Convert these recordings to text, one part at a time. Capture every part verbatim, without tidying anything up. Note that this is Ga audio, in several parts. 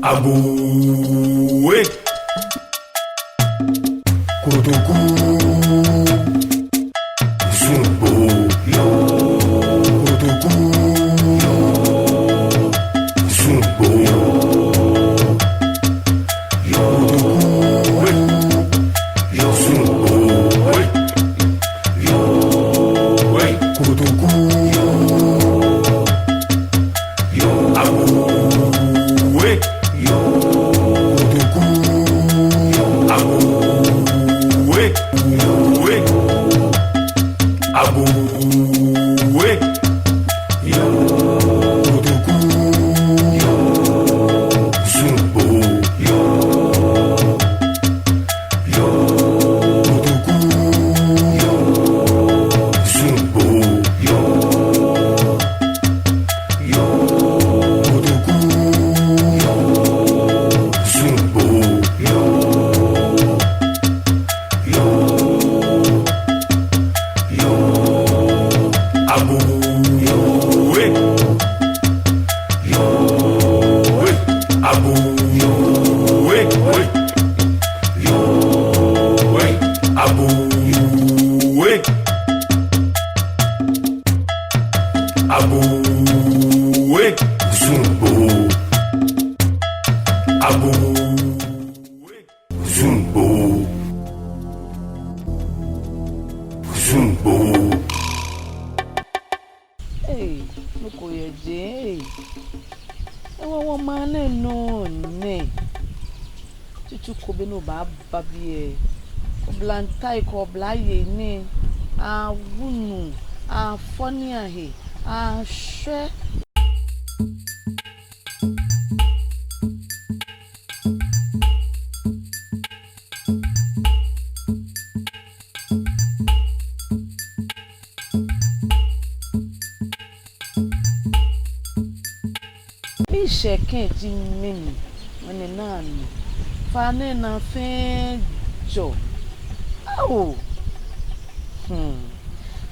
Agoo ee. Kotoku. Zungbo. Kotoku. Zungbo. Kotoku. Zungbo. Kotoku. Agoo ee. Kotoku. Agoo ee. Agoo ee. Kotoku. Zungbo. Kotoku. Zungbo. Kotoku. Zungbo. Agoo ee. Agoo ee. Agoo ee. Agoo ee. Zungbo. Agoo ee. Zungbo. Zungbo. Ei, nɔ ko yɛ jɛi, ei. Ewɔ wɔ maŋ nɛɛ nɔ nɛ. Tsutsu ko be ni obaaba biɛ, oblantai kɛ oblayei nɛɛ, awu nu, afɔ nii ahe, ashwɛ. Mishɛɛ kɛ ji mɛni, mɛni naa nɔ. Faa nɛɛ naa fɛɛ jɔ. Ao! Hmm.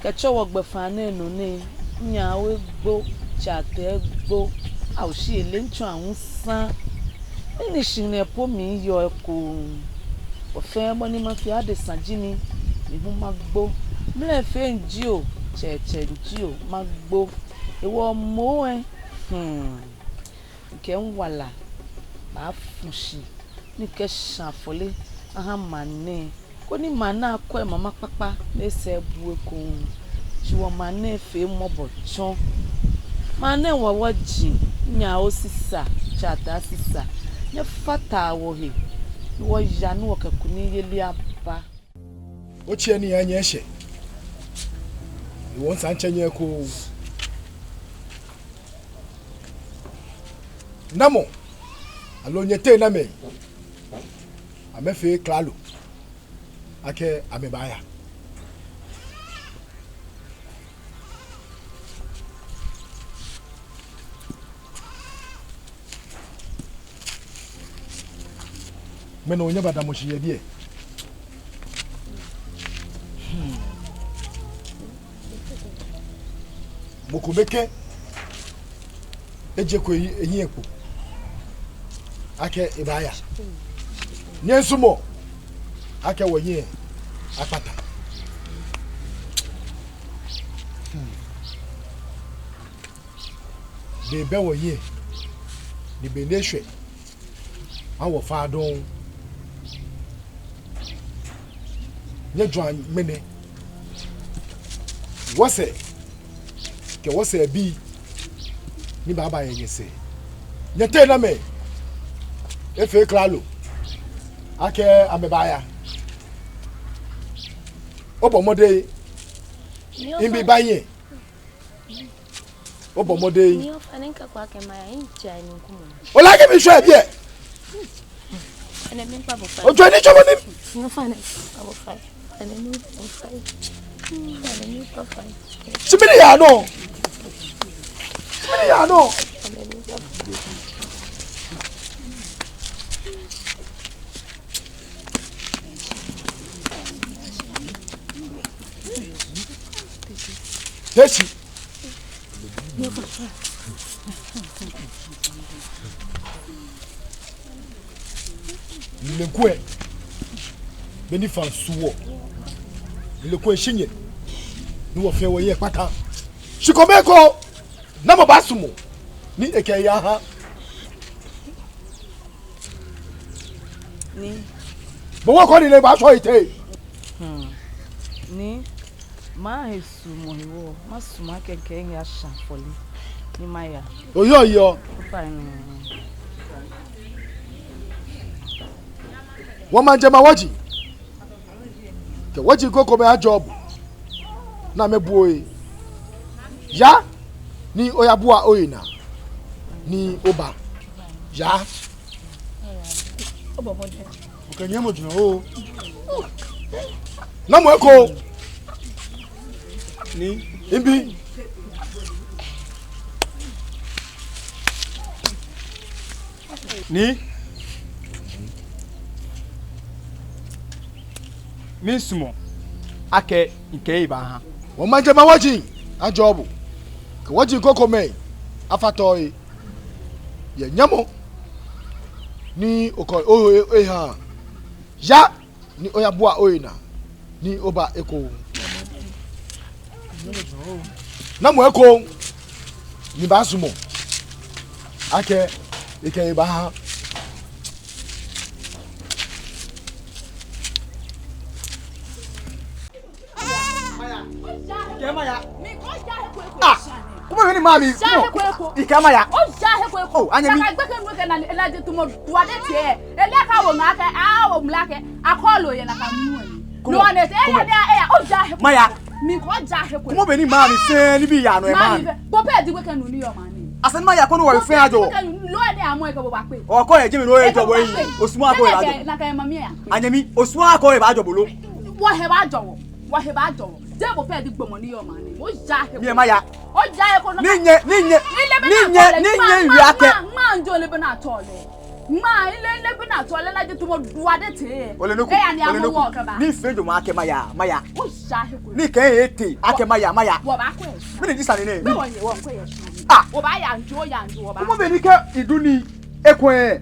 Kɛtsɔ wɔgbɛfaa nɛɛ nɔ nɛɛ, nyɛ awo egbo, tsɛ atɛ egbo. Ao, shi ele ntsɔ awu sa. Mɛni shihilɛ po miyɔɔ ekoŋŋ? Wɔfɛɛ bɔ ni mafee adesa ji mi, mi hu magbo. Mlɛ fɛɛ jio, tsɛtsɛ jio, magbo. Ewɔ mɔ ɛ, hmm. Mikɛ miwala baafu shi, ni mikɛshã afɔle aha maŋ nɛɛ, koni maŋ nɛɛ akwɛ mama kpakpa, ni esɛɛ abu ekoŋŋ. Shi wɔmaŋ nɛɛ fee mɔbɔ tsɔ. Maŋ nɛɛ wa wɔji, nyɛ awo sisa, tsɛ atɛ sisa. Nyɛfata wɔhe, ni wɔya ni wɔkɛ kunimyeli aba. Otsiɛ ni ya nyɛ eshɛ. Ewɔ nsa ntsɛ nyɛ ko. Namɔ, aloo nyɛteŋ namɛi, amɛfee klalo akɛ amɛbaaya? Mɛni hewɔ nyɛbadamɔ shi yɛ biɛ? Hmm. Mɔ ko bɛ kɛ ejeko ehiɛ kpo akɛ ebaaya. Nyɛmiisumɔ akɛ wɔhiɛ akpata. Hmm. Be bɛ wɔhiɛ, ni be nɛɛ eshwɛ. Awɔ faa dɔŋŋ. Nyɛjwɛŋa ŋmɛnɛ. Wɔsɛɛ kɛ wɔsɛɛ bii ni baaba yɛ nyɛsɛɛ. Nyɛteŋ namɛi efee klalo akɛ amɛbaaya? Obɔ mɔdɛŋ. Mibi ba nyɛ. Obɔ mɔdɛŋ. Ni ofainɛ, mikɛɛ akɛ maya, ntsɛ ni nkumɔ. Ole akɛ mishwɛ biɛ. Enɛ miikpa bo fai. Ojo ni tsɔmɔ ni. Ni ofainɛ, mikpa bo fai. Enɛ miikpa bo fai. Enɛ miikpa fai. Shi mɛni yaa nɔ? Shi mɛni yaa nɔ? Enɛ miikpa fai. Tee shi. Milekwɛ, be ni fã su wɔ. Milekwɛ shi nyɛ, ni wɔfɛɛ wɔye kpata. Shi kome ko, namɔ baasumɔ ni ekɛ ehe aha? Nii. Bo wɔkɔ ni lɛ baashɔ etɛ. Hmm. Nii, mahe sumɔ hewɔ, masumɔ akɛ mikɛ mihe ashã fɔle ni maya. Oyɔɔ, oyɔɔ. Ofainɛ. Wɔmaŋtsɛ Maŋ Wɔji, kɛ wɔji krokomɛi ajɔɔ bo, ni amɛbu ohe. Yaa ni oyabua ohe naa ni oba. Yaa. Okɛ nyɛmɔ jina oo. Namɔ eko? Nii. Mibi. Nii. Miisumɔ akɛ mikɛ mihe baaha. Wɔmaŋtsɛ Maŋ Wɔji ajɔɔ bo. Kɛ wɔji krokomɛi afata ohe. Yɛ nyɛmɔ ni okɔ ohe oha. Yaa ni oyabua ohe naa ni oba ekoŋŋ. Namɔ eko ni baasumɔ akɛ ekɛ ehe baaha? Mikɛɛ maya. Ah, kuma beni mami. Mikɛɛ maya. Oh, anyɛmi. Maya. Kuma beni mami fɛɛ nibii yaa nɔ yɛ mami. Asɛɛ ni maya koni wɔfɛɛ ajɔ. Okɔ yɛ jɛmɛ ni oyajɔ bo yi. Osumɔɔ akɛ ohe baajɔ. Anyɛmi, osumɔɔ akɛ ohe baajɔ bo lo? Wɔhe baajɔ wɔ. Wɔhe baajɔ wɔ. Jeee bo pɛ ji gbɔmɔ ni yɔɔ maŋ nɛɛ. Oya he. Miimaya. Oya he ko. Ni nyɛ, ni nyɛ, ni nyɛ, ni nyɛ wie akɛ. Ŋmaa, ŋmaa, ŋmaa, ole bɔ ni atɔ lɛ. Ŋmaa, ole, ole bɔ ni atɔ lɛ, lɛ ji tamɔ duade tɛ. Ole nɔ ko, eya ni ole nɔ ko. Amɔ wɔ kɛba. Ni fee jɔɔmɔ akɛ maya, maya. Oya he ko. Ni kɛ etee akɛ maya, maya. Wɔbaakɔ yɛ shia. Mɛni ji sane nɛɛ? Ni wɔye, wɔkɔ yɛ shia. Ah. Wɔbaaya njo, ya njo, wɔbaa. Kuma beni kɛ idu ni ekwɛ.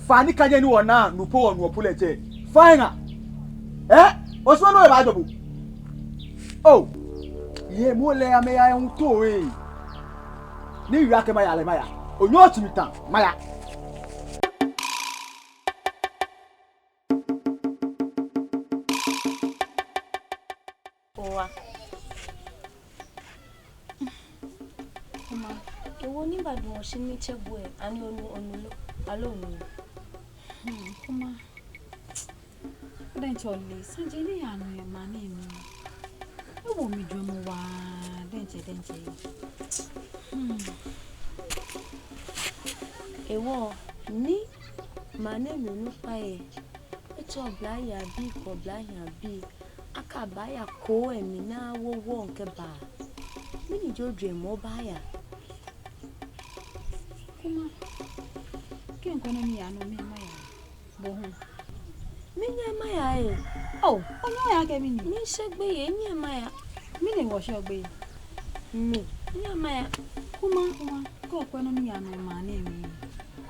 Faa ni kɛjɛ ni wɔna, nu po wɔnu po lɛ tsɛ. Faa eŋa. Eh? Osumɔɔ ni ohe baajɔ bo? Oh. Yɛ mɔ lɛ amɛya yɛ ŋ to ee. Ni wie akɛ maya lɛ maya. Onyɛ otsi mi ta, maya. Owa. Kuma, ewo ni badu oshi ni tsɛ bo ɛ, ani onu, onu lo, aloo onu lo? Hmm, Kuma. Diɛŋtsɛ ole, saji ni yaa nɔ yɛ maŋ nɛɛ mli. Ewo mi jwɛŋmɔ waa, diɛŋtsɛ, diɛŋtsɛ. Hmm. Ewo ni maŋ nɛɛ mli onukpai ɛ, etsɛ oblayei abii kɛ oblahii abii, akɛ abaaya koo ɛ mli ni awo wɔŋ kɛba. Mɛni ji ojwɛŋmɔ obaaya? Kuma, kɛ ŋkwɛ nɔ ni yaa nɔ mli maya. Bo hu. Minyɛŋ maya ee. Oh, onyɛŋ oya kɛ mɛni? Miishe gbeyei, minyɛŋ maya. Mɛni hewɔ osheɔ gbeyei? Mi, minyɛŋ maya. Kuma, Kuma, kɛ okwɛ nɔ ni yaa nɔ yɛ maŋ nɛɛ mli.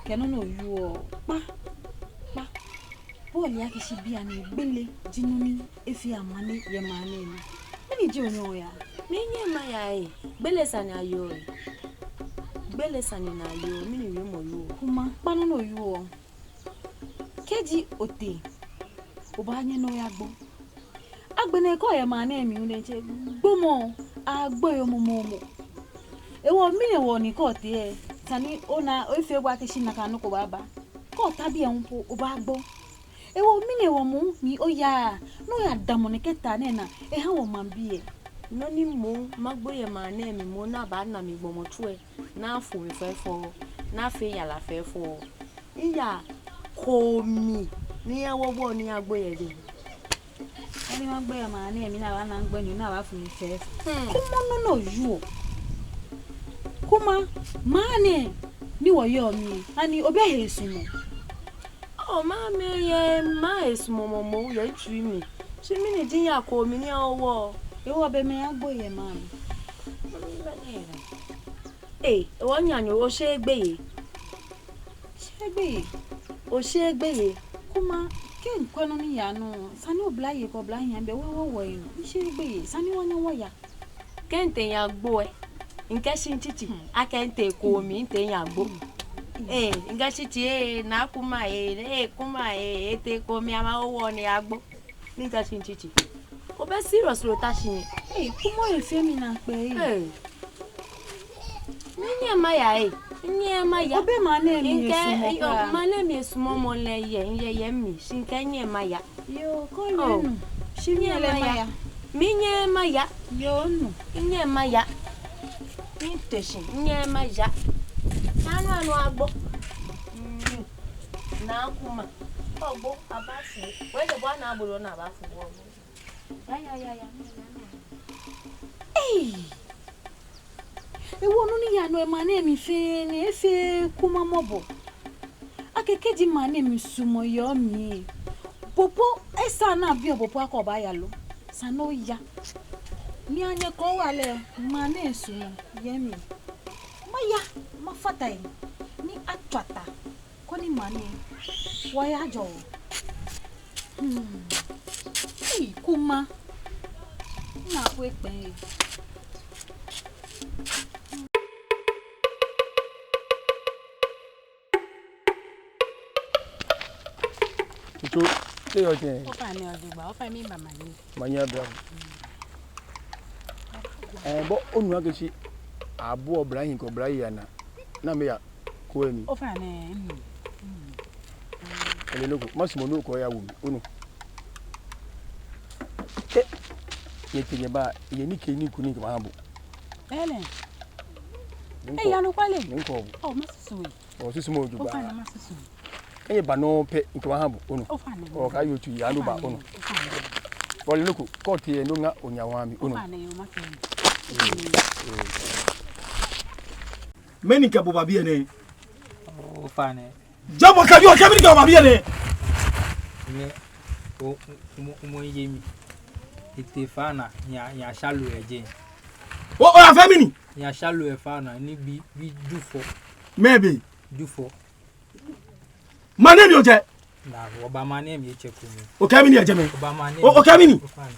Kɛ nɔ ni oyɔɔ kpa, kpa. Bo ole akɛ shi bianɛ gbele ji nɔ ni efee amane yɛ maŋ nɛɛ mli. Mɛni ji onyɛŋ oya? Minyɛŋ maya ee. Gbele sane ayɔɔ ee. Gbele sane ni ayɔɔ, mɛni wiemɔ oyɔɔ? Kuma, kpa nɔ ni oyɔɔ. Kɛji otee, obaanyɛ ni oyagbo. Agbɛnɛ kɛ oyɛ maŋ nɛɛ mli hu diɛŋtsɛ, gbomɔ, agbo yoo momomo. Ewo mɛni hewɔ ni kɛ otee ɛ, sani ona, efee bo akɛ shi nakai nɔ ko baaba. Kɛ ota biɛ hu po, obaagbo. Ewo mɛni hewɔ moŋ ni oyaaa, ni oyadamɔ nɛkɛ ta nɛɛ naa, eha wɔ maŋbii ɛ. Nɔ ni moŋ magbo yɛ maŋ nɛɛ mli moŋ ni abaana mi gbɔmɔtso ɛ, ni afo mi fɛfɛo, ni afee yara fɛfɛo. Iya koo mli ni ewo bo ni agbo yɛ jɛi. Ani magbo yɛ maŋ nɛɛ mli ni abaana migbɛnyo ni abafo mi fɛfɛo. Hmm. Kuma nɔ ni oyɔɔ. Kuma maŋ nɛɛ ni wɔyɔɔ mli, ani obɛ he sumɔ? Oh, mami, yɛ maŋ he sumɔ momo yɛ mitsui mli. Shi mɛni ji iya koo mli ni ewo bo? Ewɔ, be mli agbo yɛ maŋ mli. Ee, ewɔ, nyanyo, oshe gbeyei. Oshe gbeyei. Oshe gbeyei. Kuma, kɛ mikwɛ nɔ ni yaa nɔ, esa ni oblayei kɛ oblayei aba, wɔ, wɔ, wɔyi nɔ. Oshe gbeyei, esa ni wɔnyɛ wɔya. Kɛ mitee miyagbo lɛ, mikɛɛ shi mitsitsi, akɛ mitee koo mli, mitee miyagbo. Ee, mikɛɛ shi tsi, ee, Naa Kuma, ee, ee, Kuma, ee, etee koo mli, ama wɔ ni agbo. Ni mikɛɛ shi mitsitsi. Obɛ serious lo, ta shi nɛ. Ee, Kuma, efee mi naakpɛɛ, ee. Ee. Minyɛŋ maya, ee. Minyɛŋ maya. Obɛ maŋ nɛɛ mli esumɔɔ kwraa. Maŋ nɛɛ mli esumɔɔ mɔ lɛ yɛ, yɛ, yɛ mli. Shi mikɛɛ minyɛŋ maya. Yoo, kɔ lɛ nu. Shi minyɛŋ maya. Minyɛŋ maya. Yoo, nu. Minyɛŋ maya. Mite shi, minyɛŋ maya. Nanu anu agbo. Mm. Naa Kuma. Ogbo, abaafo. Wɛ de bɔ ana agbo lɛ, ona abaafo wɔ. Ya, ya, ya, ya. Ee. Ewɔ, nɔ ni yaa nɔ yɛ maŋ nɛɛ mli fɛɛ nɛɛ, efee Kuma mɔbɔ. Akɛ kɛji maŋ nɛɛ mli sumɔɔ yɛ omli, bo po esa ni abi bo po akɛ obaaya lo. Esa ni oya. Ni anyɛ kɛ owa lɛ, maŋ nɛɛ sumɔɔ yɛ mli. Maya, mafata he, ni atswa ta. Koni maŋ nɛɛ, wɔyajɔɔ. Hmm. Ei, Kuma. Naa ko ekpɛ. Ntso, te yɔɔ tɛŋŋ? Ofainɛ, ojogbaŋŋ, ofainɛ miba maŋ nɛɛ. Maŋ nɛɛ abla. Ɛɛ, bo onu akɛ shi abuɔ oblahii kɛ oblayei anaa, ni amɛya koo lɛ mli. Ofainɛ, mm, mm. Ole nɔ ko, masumɔ ni okɛ oya wo mi, onu. Ee, nyɛtee nyɛba, nyɛ ni kɛ ni ku ni kɛ maha bo. Ele. Nko. Ee, anɔkwale. Nko. Oo, masusu. Oo, susumɔ ojogbaŋŋ. Ofainɛ, masusu. Kɛ nyɛba nɔ pɛ, mikɛbaaha bo, onu. Ofainɛ. Oo, kaaye otsui, anu ba, onu. Ofainɛ. Ole nɔ ko, kɛ otee lɛ, no ŋa onya wa mi, onu. Ofainɛ, yoo, makɛɛ. Mɛni kɛ bo ba biɛ nɛɛ? Ofainɛ. Jabo kabi, okɛɛ mɛni kɛ bo ba biɛ nɛɛ? Nɛ, o, o, o, mɔ ye mi. Etee faa naa, nya, nyashalo yɛ jɛi. O, oyafee mɛni? Nyashalo yɛ faa naa, ni bi, bi Jufɔ. Mɛɛ be? Jufɔ. Maŋ nɛɛ mli ojɛ? Naa, wɔba maŋ nɛɛ mli etsɛko mi. Okɛɛ mɛni yɛ jɛmɛ? Wɔba maŋ nɛɛ mli. O, okɛɛ mɛni? Ofainɛ.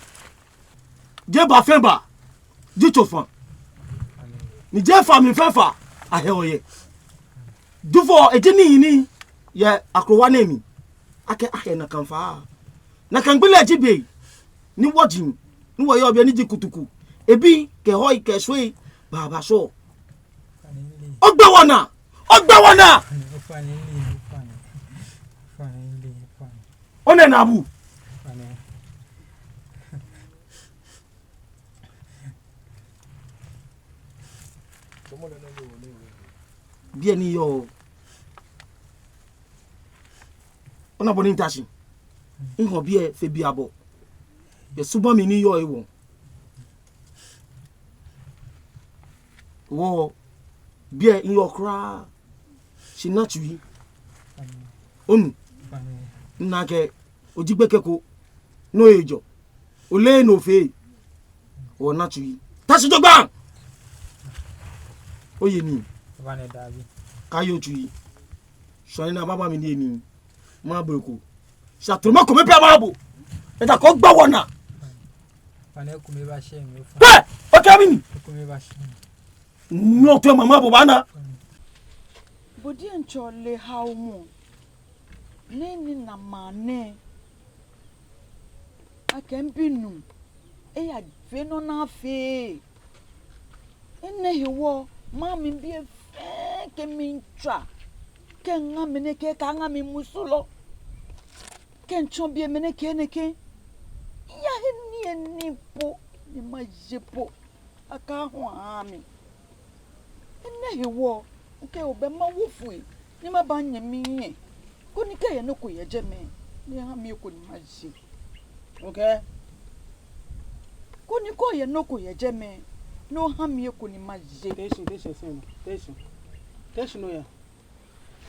Jeee ba fɛɛ ba ji tsofa. Ni jeee faa mli fɛɛ faa ahɛɔ yɛ. Jufɔ, eji nii ni yɛ akrowa nɛɛ mli. Akɛ ahɛ nakai faa. Nakai gbi lɛ ji be ni wɔji, ni wɔyɔɔ biɛ ni ji kutuku. Ebii kɛ hɔi kɛ shwiei baaba shɔ. Ogbe wɔnaa! Ogbe wɔnaa! Onɛ naa bu. Biɛ ni yɔɔ. Ona bɔ ni mita shi. Mihɔɔ biɛ fe biɛ abɔ. Yɛ subaŋ mli ni yɔɔ ewo. Wɔ biɛ miyɔɔ kwraa. Shi na tsui. Onu. Nakai oji gbekɛ ko. No ejɔ. Ole nɔ ofee. Ona tsui. Ta shi jogbaŋŋ. Oye nii. Kaaye otsui. Shwane naa baba mi ni eni. Mabo eko. Shi atrɔmɔ kome pɛ mabo. Eta ko gba wɔnaa. Hɛ! Okɛɛ mɛni? Nɔ tɔ mama bo bana. Bo diɛŋtsɛ ole hao mɔ. Nɛɛ ni na maŋ nɛɛ. Akɛ mibinuu. Eyafee nɔ ni afee. Enɛ hewɔ, maŋ mli bii fɛɛ kɛ mi miitswa. Kɛ miŋa mɛnɛ kɛ, kɛ miŋa mi musulɔ. Kɛ mitsɔ biɛ mɛnɛ kɛ nɛkɛ. Miyahe nii, nii po ni maye po. Akahɔ̃ɔ aha mi. Enɛ hewɔ, mikɛɛ obɛ mawo foi, ni maba minyɛmi hiɛ. Koni kɛ eyɛ nɔ ko yɛ jɛmɛ, ni eha mi eko ni maye. Okay. Koni kɛ eyɛ nɔ ko yɛ jɛmɛ, ni oha mi eko ni maye. Tee shi, tee shi, tee shi, tee shi. Tee shi ni oya.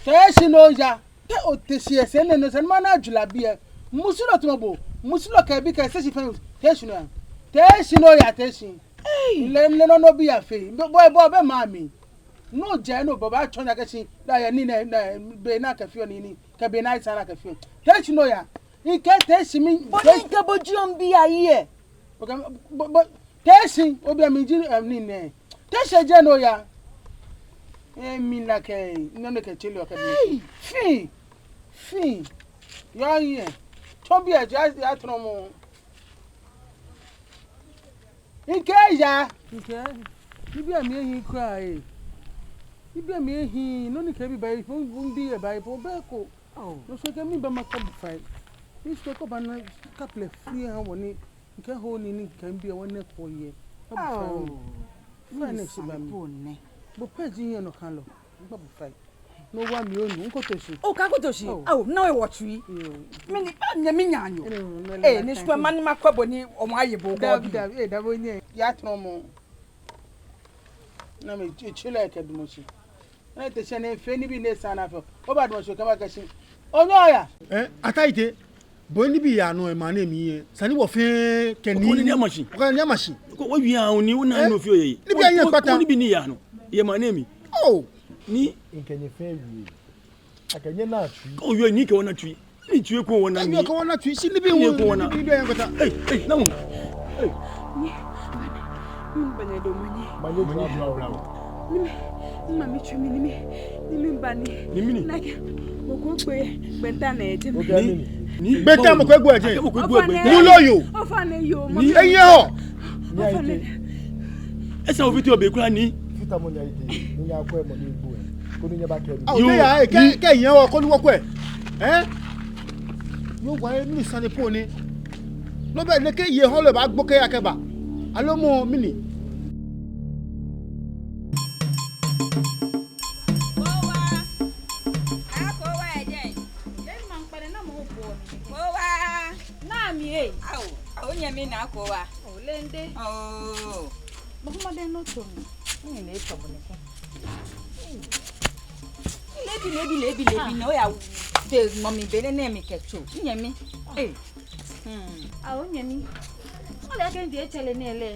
Tee shi ni oya. Kɛ otee shi yɛ sɛɛ nɛɛ nɔ, esa ni mana ajula biɛ. Musulɔ tamɔ bo. Musulɔ kɛ ebii kɛ esɛɛ shi fɛɛ. Tee shi ni oya. Tee shi ni oya, tee shi. Mile, mile nɔ ni obi ya fee. Bo, bo, bo, be maŋ mli. No jɛ no bo baatsɔɔ nyɛ akɛ shi, da yɛ nii nɛɛ, nɛɛ, be ni akɛfeɔ nii nɛɛ, kɛ be ni esa ni akɛfeɔ. Tee shi ni oya. Mikɛɛ tee shi mi. Bo ni mikɛ bo jieɔ mibi ayi lɛ. Okay, bo, bo, tee shi, obi mi ji, em, nii nɛɛ. Tee shi jɛɛ ni oya. Emli lɛ kɛ, nɔ ni kɛ tsɛre lɛ kɛ bi. Fɛɛ, fɛɛ. Yɛ hiɛ. Tsɔ bi aja, ya trɔmɔ. Mikɛɛ ya. Mikɛɛ, nibii amli ehiii kwraa ee. Nibii amli ehiii, nɔ ni kɛ bi ba yi po, mibi lɛ ba yi po, be ko. Oh. No sɛɛ kɛ miba makpa bo fai. Mishi kɛ obaana kaplɛ fri ha wɔ ni, mikɛho nii ni mikɛ mibi lɛ wɔnɛ ko yɛ. Makpa bo fai oo. Fai nɛɛ shi ba mi. Bo pɛ ji hiɛnɔkamɔ. Makpa bo fai. No wa mi onu, mikoto shi. Okakoto shi? Oh. Ao, no ewo tsui. Yoo. Mɛni, ba nyɛ mi nyanyo. Ee, ni sukuu ma ni makwɛ bo ni omɔ aye bo ko. Dabi, dabi, ee, dabi onyɛ. Ya trɔmɔ. Ni mi, tsɛ, tsɛ lɛ kɛ dumɔ shi. Ni tee shi ni efee nibii ni esa ni afee. Obadumɔ shi kɛ makɛɛ shi. Onyɛ oya. Ee, Ataa Ite. Bo nibii yaa nɔ yɛ maŋ nɛɛ mli yɛ. Esa ni wɔ fɛɛ kɛ nii. Okɛ nii ni ama shi. Okɛ nii ama shi. Ko owie ahu ni ona nɔ fioo yɛ. Nibii ahiɛ kpata. Ko nibii ni yaa nɔ yɛ maŋ nɛɛ mli. Oh. Ni. Mikɛ nyɛ fɛɛ wie. Akɛ nyɛna tsui. Ko owie ni kɛ wɔna tsui. Ni tsui ko wɔna ni. Kɛ wɔna tsui. Shi nibii ko wɔna. Nibii ahiɛ kpata. Ei, ei, namu. Ei. Ni, mɛni, mɛni banyɛ do manye. Manye do manye. Ni mi, ni mami tsui mi ni mi, ni mi ba ni. Ni mɛni? Nakai, mɔ ko kpe, gbɛnta nɛɛ jɛ. Ni, ni. Gbɛnta mɔ ko egbo jɛ. Mɔ ko egbo gbɛnta. Mu lɔ yoo. Ofainɛ yoo. Ni. Eye hɔ. Ofainɛ. Esa ofite obe kwraa ni. Fite mɔ ni ayi te. Ni nyɛkwɛ mɔ ni egbo. Koni nyɛbakɛɛ mi. Ao, yoo, te ya, ee, kɛ, ni kɛ yɛ hɔ, koni wɔkwɛ. Ee? Yoo, wa, ee, mɛni sane po ni. No be nɛkɛ yɛ hɔ lɛ baagbo kɛya kɛba. Aloo mɔ mɛni? Kowa. Aa, Kowa ejɛ. Kowa. Naa mi ee. Ao, ao, onyɛmi naa Kowa. Ole nde. Oo. Mɔ ko ma de no to mi. Ni le to bo nɛkɛ. Leebi, leebi, leebi, leebi, ni oya de mɔ mi be nɛɛ ni mikɛtso. Nyɛmi. Ee. Hmm. Ao nyɛmi. Ole akɛ nde etsɛre nɛɛ lɛ.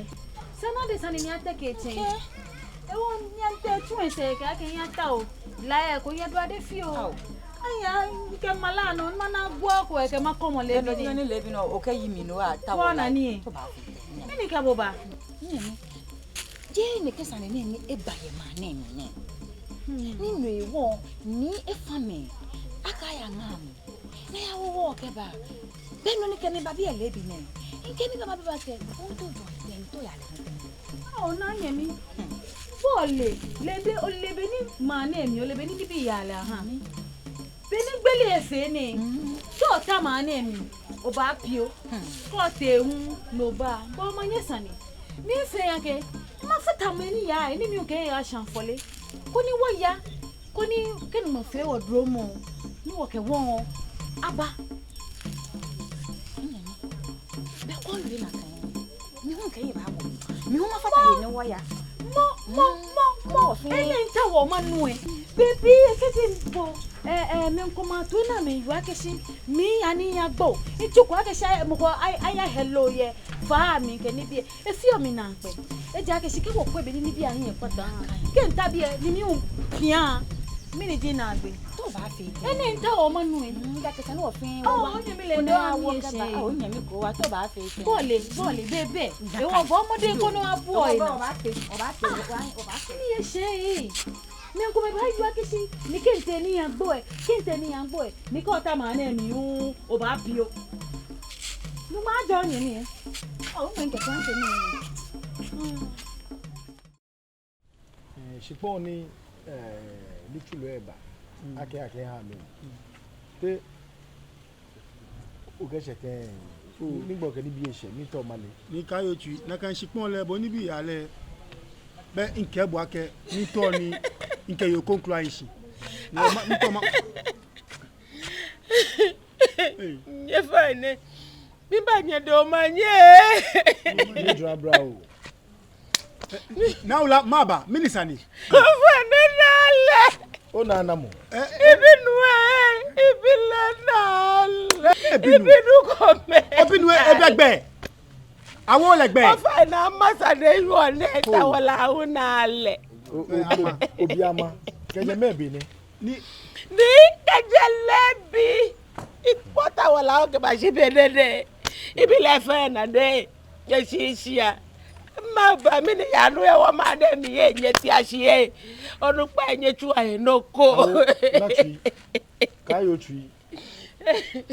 Sane adesa ni miyateke tsɛ. Ewo miyatee tsu esɛɛ kɛ akɛ miyata oo. La eko yɛ do ade fioo. Ao. Aya, mikɛ mala nɔ, mana gbɔ ko ekɛ makɔmɔ leebi nɛɛ. Ni leebi nɔ, okɛyi mi nɔ ata wɔ la. Wɔna ni. Mɛni kɛ bo ba? Nyɛmi. Jeee nɛkɛ sane nɛɛ ni eba yɛ maŋ nɛɛ mli nɛɛ. Hmm. Ni no hewɔ ni efa mi akɛ aya ŋa mi. Ni aya wo wɔ kɛba. Be nɔ ni kɛ mi ba biɛ leebi nɛɛ. Mikɛ mi ba ma bi ba kɛ. Onto jɔ, te onto ya lɛ. Ao naa nyɛmi. Hmm. Bo ole, ole be, ole be ni maŋ nɛɛ mli, ole be ni nibii yaa lɛ aha. Hmm. Be ni gbele efee nɛɛ. Hmm. Kɛ ota maŋ nɛɛ mli, obaa pio. Hmm. Kɛ otee hu, no ba. Bo omanye sane. Mifee akɛ, mafata mɛi ni yaa, ni mi hu mikɛ mihe aya shã fɔle. Koni wɔya, koni kɛ Nyɔŋmɔ fee wɔ dromɔ, ni wɔkɛ wɔŋ aba. Be ko ni nakai. Mi hu mikɛ mihe baabɔ. Mi hu mafata he ni wɔya. Mɔ, mɔ, mɔ, mɔ. Enɛ mitaoɔ manu ee. Baby, ekɛɛ bo. Ee, ee, mɛi komɛi ato naa mɛi wieɔ akɛ shi miiya ni miyagbo. Mitsui ko akɛ shi mɔ ko aya, aya hello yɛ faa mli kɛ nibii. Efeɔ mi naakpɛɛ. Ejaakɛ shi kɛ wɔkwɛ be ni nibii ahiɛ kpata. Kɛ mita biɛ ni mi hu mipia. Mɛni ji naagbee? Too baafee. Enɛ mitaoɔ manu ee. Mm, ejaakɛ sane wɔfee. Oo, onyɛmi lɛ nɔ ni eshɛ. Oo, onyɛmi Kowa, too baafee. Bo ole, bo ole, bebe. Ewɔ bɔ mɔdɛŋ ko nɔ abu oo. Obaafee, obaafee, obaafee. Ni eshɛ ee. Mɛi komɛi baayɔɔ akɛ shi, ni kɛ mitee ni miyagbo ee, kɛ mitee ni miyagbo ee, ni kɛ ota maŋ nɛɛ mli hu, obaa pio. Nyɔŋmɔ ajɔɔ nyɛ nii ee. Oo, mɛi kɛ chance nii. Hmm. Ee, shikpɔŋ ni, ee, ni tsulɔ eba. Hmm. Akɛ, akɛha mi. Hmm. Te Okɛɛ eshɛ tɛŋŋ. Oo. Ni, ni gbɔ kɛ nibii eshɛ, mitao male. Ni kaaye otsui, nakai shikpɔŋ lɛ, bɔ ni nibii yaa lɛ. Be mikɛɛ bo akɛ, mitao ni, mikɛ yoo ko ŋkura ishi. Ni ma, mitao ma. Ee. Nyɛ fɛɛ nɛ. Miba nyɛ do manye. Ni jura bra oo. Naa Owula, maba, mɛni sane? Ofainɛ naa lɛ. Onaa namɔ? Ee, ee. Ebinuu ee, ebi lɛ naa lɛ. Ebinuu. Ebinuu kome. Obinuu ee, ebɛ gbɛ. Awo lɛ gbɛ. Ofainɛ, masa de yuɔ nɛ, tawala awo naa lɛ. O, o, o, obi ama. Kɛjɛ mɛɛ be nɛ? Ni, ni kɛjɛ lɛbi. Ikpɔ tawala awo kɛbashi be nɛɛ nɛ. Ibi lɛ fɛɛ naa nɛ. Nyɛshishi a. Maba mɛni yaa nɔ yɛ wɔmaŋ nɛɛ mli yɛ nyɛtia shi yɛ. Onukpa nyɛtsua yɛ nɔ ko. Awo, naa tsui. Kaaye otsui.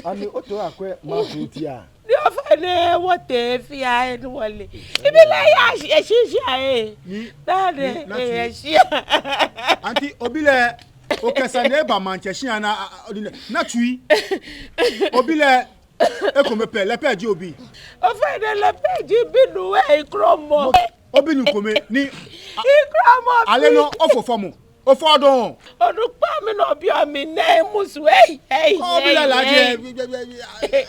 Ani otee oyakwɛ maŋ fɛɛ tia? Ni ofainɛ wɔtee fɛɛ ni wɔle. Ibi lɛ yaa shi, eshi shi aye. Ni, naa nɛ, ni, naa tsui. Eshi. Auntie, obi lɛ, okɛ sane eba maŋtsɛ shia naa, a, a, odi nɛ, naa tsui. Obi lɛ, ekome pɛ, lɛ pɛ ji obi. Ofainɛ lɛ pɛ ji mibinuu, ekromɔ. Obinuu kome, ni, a, ekromɔ. Ale nɔ, ofɔ fɔmɔ. Ofɔ dɔŋŋ. Onukpa mi nɔ biɔ mi nɛ musu, ei, ei, ei. Obi lɛ laaje, ei.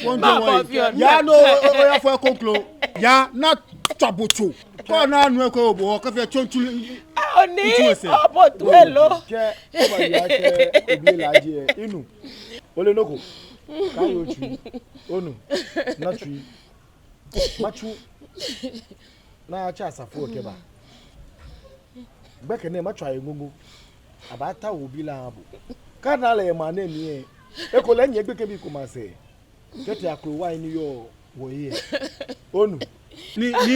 Wɔŋ jɔ mabɔ wɔ yi. Fioo. Yaa nɔ, o, o, oyafɔ ekoŋklo. Yaa, naa tswa bo tso. Kɔ naa nu eko obo, kafee tsontsu. Awo ni, ntu ese. Obo tu elo. Kɛ, oba yaa kɛ, obi lɛ laaje, inu. Ole nɔ ko. Kaaye otsui. Onu. Naa tsui. Matsu. Naa tsa asafo kɛba. Gbɛkɛ nɛɛ matswa yɛ ŋoŋo. Abaatao obi lɛ aha bo. Kɛ ana lɛ yɛ maŋ nɛɛ mli ɛ. Ekolɛ nyɛ gbekɛbii komɛi asɛɛ. Kɛtee akrowai ni yɔɔ wɔhe ɛ. Onu. Ni, ni,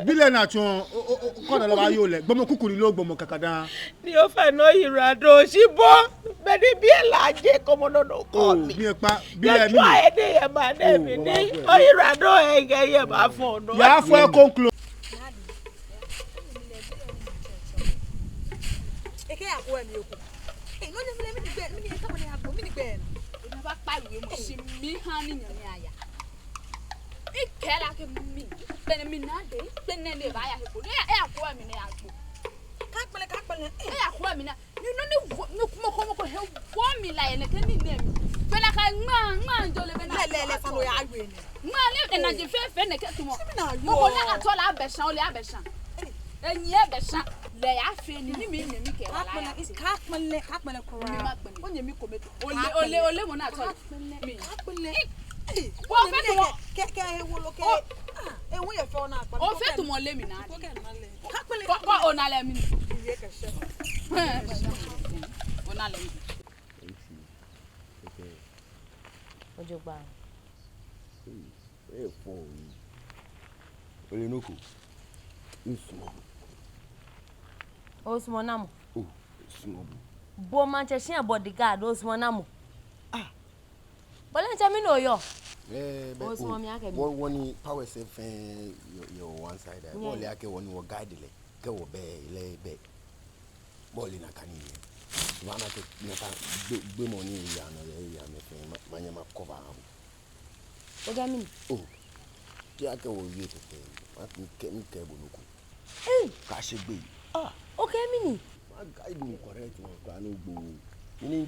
bi lɛ naa tsɔ, o, o, o, kɔ naa lɛ baayoo lɛ. Gbɔmɔ kuku ni loo gbɔmɔ kakadaŋŋ. Ni ofainɛ oyiwaladɔŋŋ shi bo. Beni bi lɛ laaje kɔmɔ nɔ nɔ kɔ mi. Oo, mi ekpa, bi lɛ mi. Kɛtsua yɛ nɛɛ yɛ maŋ nɛɛ mli ni. Oo, baba fɔ. Oyiwaladɔŋŋ ɛ kɛ yɛ maŋ fɔ nɔ. Yaa fɔ ekoŋklo. Ekɛɛ eyakwɛ mi eko. Ee, nɔ ni mile, mɛni gbɛ, mɛni ekɛɛ mɔ ni eyakwɛ, mɛni gbɛ? Ena ba kpa yue mɔ, shi mi ha ni nyɛ mi aya. Ekɛɛ lɛ akɛ mi, gbɛ nɛɛ mi naa de, gbɛ nɛɛ ni ebaaya he ko. Eya, eyakwɛ mi ni eyagbo. Kaakpɛlɛ, kaakpɛlɛ. Ee. Eyakwɛ mi naa. Ni nɔ ni wo, ni mɔ ko, mɔ ko he wo mi lɛ yɛ nɛkɛ nii nɛɛ mli. Be ni akɛ ŋmaa, ŋmaa jɔ lɛ be ni. Lɛ, lɛ, lɛ, fa no ya yue nɛ. Ŋmaa lɛ, lɛ naa je fɛɛ fɛɛ nɛkɛ tumɔ. Shi mi naa yue. Mɔ ko lɛ atɔ lɛ abɛ shã, ole abɛ shã. Enyiɛ abɛ shã. Lɛ yafee nii, ni mi nyɛmi kɛ wala ya. Kaakpɛlɛ, kaakpɛlɛ, kaakpɛlɛ kura. Mi makpɛlɛ. Onyɛmi kome to. Ole, ole, ole mɔ ni atɔ lɛ. Kaakpɛlɛ. Mi. Kaakpɛlɛ. Ee. Bo fee tumɔ. Kɛ, kɛ, ewolo kɛ. O. Ah, ewu yɛ fɛɛ ona kpa. Ofee tumɔ ole mi naa. Ko kɛ naa lɛ. Kaakpɛlɛ. Kɔ, kɔ, ona lɛ mɛni. Iye kɛ shɛ. Ona lɛ mɛni. Ojogbaŋŋ. Ee, fɔ yi. Ole nɔ ko. Misumɔɔ bo. Osumɔɔ namɔ? Oo, misumɔɔ bo. Bo maŋtsɛ shia bodyguard, osumɔɔ namɔ? Ah. Bo lɛ ntsɛ mi nɔ yɔɔ. Ee, bɛ, osumɔɔ mi akɛ mi. Wɔ, wɔnii powers fɛɛ yɛ, yɛ one side. Nyɛ. Bo lɛ akɛ wɔnii wɔ guide lɛ. Kɛ wɔbɛ lɛ bɛ. Bo lɛ nakai nii yɛ. Wɔna akɛ nakai gbɛ, gbɛmɔ ni yaa nɔ yɛ, yaa mɛi fɛɛ, ma, manyɛ ma cover aha bo. Okɛɛ mɛni? Oo. Te akɛ wɔwie tete. Makɛɛ, mikɛɛ bo nɔ ko. Ei! Kaashe gbeyei. Ah. Okɛɛ mɛni? Ma guide bo correct one kwraa ni ogbo. Mɛni?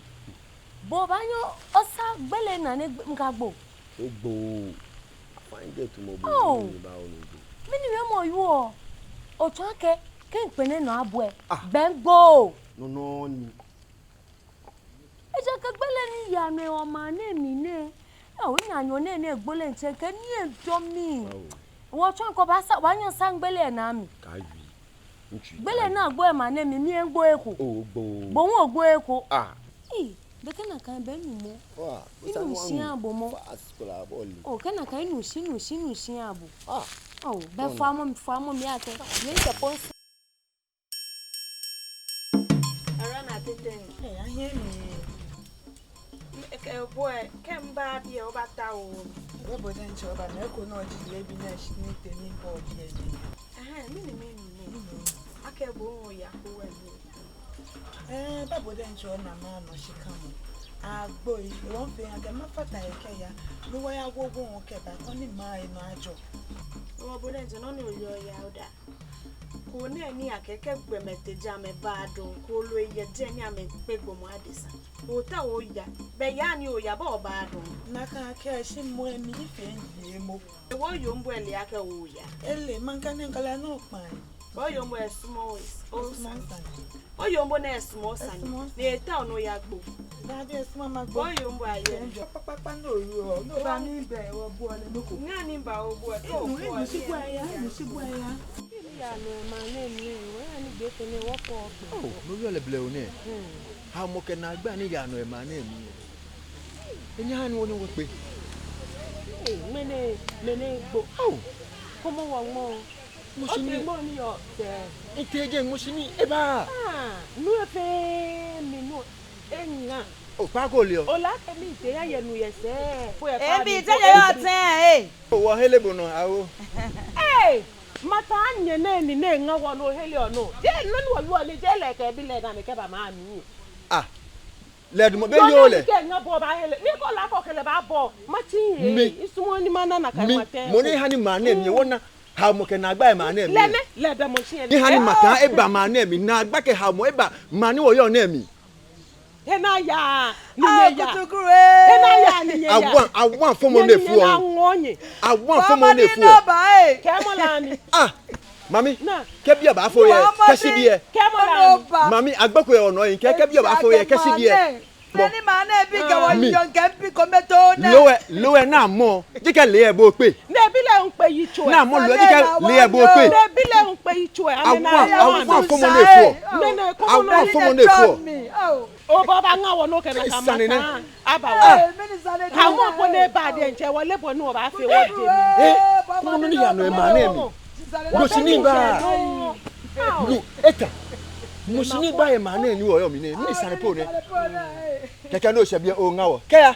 Bo obaanyɛ osa gbele naa ni mikagbo. Ogbo. Fine girl tumɔ bo. Oo. Ni ba onu ogbo. Mɛni wiemɔ oyɔɔ? Otsɔɔ akɛ, kɛ mikpɛlɛ nɔ abu ɛ. Ah. Bɛ migbo. No, no, ni. Ejaakɛ gbele ni yaa nɔ yɛ wɔmaŋ nɛɛ mli nɛɛ. Ɛ, onaanyo nɛɛ ni egbo lɛ ntsɛ kɛ ni edɔ mi. Awo. Wɔtsɔɔ akɛ obaasa, obaanyɛ osa gbele naa mli. Kaawie. Ŋtsui. Gbele naa gbo yɛ maŋ nɛɛ mli, mi ɛ migbo eko. Oo, ogbo. Bo hu ogbo eko. Ah. Ii, bɛ kɛ nakai bɛ mimɔ. Wa, inu shia bo mɔ. Fast kola bɔɔli. Oo, kɛ nakai inu shi, inu shi, inu shia bo. Ah. Oo, bɛ fɔmɔ, fɔmɔ mi akɛ. Yɛ kɛ pɔnsi. Ara na tete. Ee, ahiɛ mi. Ekɛ bo ɛ, kɛ miba biɛ obatao mi. Bɛ bo diɛŋtsɛ oba, mɛi komɛi ji lɛ bi nɛ shi ni te ni bo biɛ ni. Ɛhɛɛ, mɛni, mɛni, mɛni. Akɛ bo hu oya ko wɛ ni. Ee, bɛ bo diɛŋtsɛ ona maŋ nɔ shikamɔ. Agbo yi, wɔfee akɛ mafata he kɛya. Ni wɔya wo wo kɛba, koni maŋ lɛ nɔ ajɔ. Oo, bo diɛŋtsɛ nɔ ni oyɔɔ yaa oda. Koo nɛɛ ni akɛɛ kɛ gbɔmɛi tee jɛi amɛbaa dɔŋŋ, kooloi yɛ jɛi ni amɛkpɛ gbɔmɔ adesa. Ootao oya, bɛ yaa ni oya bɛ obaa dɔŋŋ. Nakai akɛ shi mɔ ɛ mifee mihe mɔ. Ewo yoo mbo ele akɛ oya. Ele, maŋkɛ nɛɛ kala nɔ kpaa. Bo yoomo esumɔɔ, esumɔɔ sane. Oyoomo nɛɛ esumɔɔ sane. Esumɔɔ sane. Ni etao ni oyagbo. Daabi, esumɔɔ magbo. Bo yoomo ayɛ. Kpakpakpa no yɔɔ. No ba ni bɛ, wɔbuɔ lɛ nɔ ko. Ŋa ni ba wɔbuɔ lɛ. Ewu, ewu, shi bua ya, shi bua ya. Ya nɔ emaŋ nɛɛ mli, wɔya ni gbɛ fɛɛ nɛɛ wɔkɔ. Oh, no yɔɔ lɛ blɛoo nɛ. Hmm. Haomɔ kɛ naagba ni yaa nɔ emaŋ nɛɛ mli. Enyɛ ha ni wɔnyɛ wɔkpe. Ee, mɛni, mɛni gbo. Ao. Kɔmɔ wɔ mɔ. Ŋmɔshi ni. Obi mɔ ni yɔɔ tɛ. Ntee jɛ ŋmɔshi ni eba. Ah, nu efee mi nu enyɛ. O kpa ko le o. Ola kɛ mi te ya yɛ nu yɛ sɛɛ. Ebi te yɛ yɔɔ tɛ ee. O wɔ hele bo nɔ awo. Ee, mata nyɛ nɛɛ ni nɛɛ ŋa wɔ nɔ hele ɔ nɔ. Jɛ nɔ ni wɔyɔɔ ni jɛ lɛ kɛ bi lɛ dani kɛba maŋ mli. Ah. Lɛ edumɔ be yoo lɛ. Kɛ ŋa bɔ ba hele. Ni ko la ko kɛlɛ ba bɔ. Matsi ye. Mi. Misumɔɔ ni mana nakai matɛ. Mɔ ni ha ni maŋ nɛɛ mli wɔna haomɔ kɛ naagba yɛ maŋ nɛɛ mli. Lɛ nɛ, lɛ edumɔ shi ye. Ni ha ni mata eba maŋ nɛɛ mli, naagba kɛ haomɔ eba maŋ ni wɔyɔɔ nɛɛ mli. Ena ya, ni nyɛ ya. Kutukuru ee. Ena ya, ni nyɛ ya. Awan, awan fɔmɔ nɛɛ fɔ. Awan fɔmɔ nɛɛ fɔ. Kɛɛmɔ la mi. Ah. Mami, kɛ biɛ baafo yɛ, kɛshi biɛ. Mami, agbɛko yɛ onɔ yi, kɛ, kɛ biɛ baafo yɛ, kɛshi biɛ. Bɔ. Mɛni maŋ nɛɛ bi kɛ wɔ yɔɔ kɛ bi kome too nɛ. Loo ɛ, loo ɛ namɔ, ji kɛ lɛ ɛ bo kpe. Nɛ bi lɛ ŋkpe yitso ɛ. Namɔ loo ɛ ji kɛ lɛ ɛ bo kpe. Nɛ bi lɛ ŋkpe yitso ɛ. Awan, awan fɔmɔ nɛɛ fɔ. Awan fɔmɔ nɛɛ fɔ. Obɔ ba ŋa wɔ nɔ kɛ nakai mata. Aba wɔ. Haomɔ ko nɛɛ ba diɛŋtsɛ wɔle bɔ ni wɔbaafee wɔje mli. Ee, kɔmɔ nɔ ni yaa nɔ emaŋ nɛɛ mli. Ŋmɔshi ni ba. Nu, eta. Ŋmɔshi ni ba yɛ maŋ nɛɛ ni wɔyɔɔ mli nɛɛ. Mɛni sane po nɛ. Kɛkɛ no shɛ biɛ oŋa wɔ. Kɛya.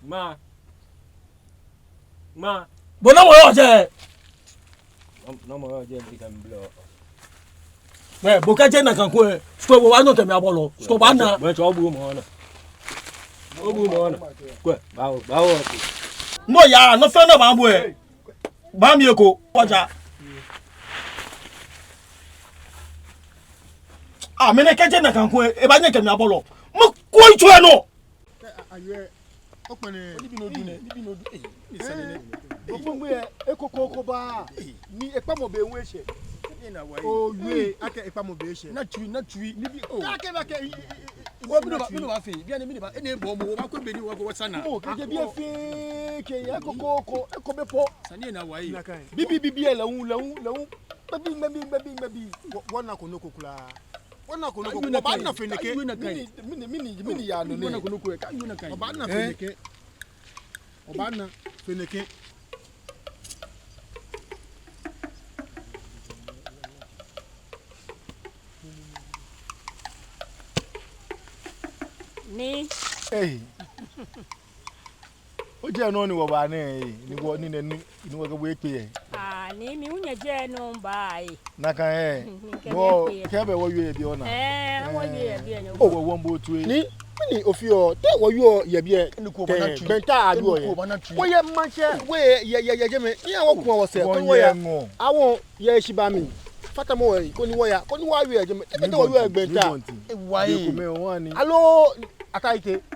Ŋmaa. Ŋmaa. Bo namɔ yɔɔ jɛi? Namɔ yɔɔ jɛi bi kɛ mi blɔ. Ɛ, bo kɛjɛ nakai ko ɛ, sukɔ bo wa nɔ kɛ mi abɔ lɔ, sukɔ ba na. Bo tsɔ obu mɔ na. Obu mɔ na. Kwɛ, bawo, bawo. Mɔ ya, nɔ fɛɛ nɔ ba bo ɛ. Ba mi eko, oja. Ah, mɛni kɛjɛ nakai ko ɛ, eba nyɛ kɛ mi abɔ lɔ. Mɔ ko yitso ɛ nɔ. Ayɛ, okpɛnɛ. Nibii ni odu nɛɛ, nibii ni odu, ee, ni sane nɛɛ. Ogbugbu yɛ, eko ko ko ba, ni ekpamɔ be ŋwɛ eshɛ. Oyɛ, akɛ ekpamɔ be eshɛ. Natsui, natsui. Nibii, oo. Kɛkɛ ba kɛ, i, i, i, i, mɛni ba, mɛni ba fee, bianɛ mɛni ba, enɛ bɔ mɔ, wɔbaakwɛ be ni wɔkɔ wɔsana. Mɔ, kɛjɛ biɛ fɛɛ, kɛ yɛ eko ko ko, eko bɛ po. Sane nɛɛ wa yi. Bibii, bibii, lɛ hu, lɛ hu, lɛ hu. Gbɛbii, gbɛbii, gbɛbii, gbɛbii. Wɔ, wɔnako nɔ ko kwraa. Wɔnako nɔ ko, wɔbaana fɛɛ nɛkɛ. Mɛni, mɛni, mɛni, mɛni yaa nɔ nɛɛ? Wɔbaana fɛɛ nɛkɛ. Wɔbaana fɛɛ nɛkɛ. Nii. Ee. Ojɛ nɔ ni wɔba nɛɛ, ni wɔ, ni nɛ, ni, ni wɔkɛ bo ekpe yɛ. Aa, Nii, mi hu nyɛjɛ nɔ miba ee. Nakai ee. Wɔ, kɛ bɛ wɔyoo yɛ biɛ ona. Ee, wɔyoo yɛ biɛ nɛ. Oo, wɔ, wɔmiibo toi. Nii, mɛni ofeɔ, te wɔyoo yɛ biɛ. Gbɛnta ayoo yɛ. Wɔyɛ maŋtsɛ, wɔyɛ, yɛ, yɛ, yɛ jɛmɛ. Ni awo kuma wɔsɛɛ, koni wɔya. Awo, yɛ shi ba mi. Fatamɔ wɔ, koni wɔya, koni wɔyoo yɛ jɛmɛ. Te kɛ te wɔyoo yɛ gbɛnta. Aloo, ata ite.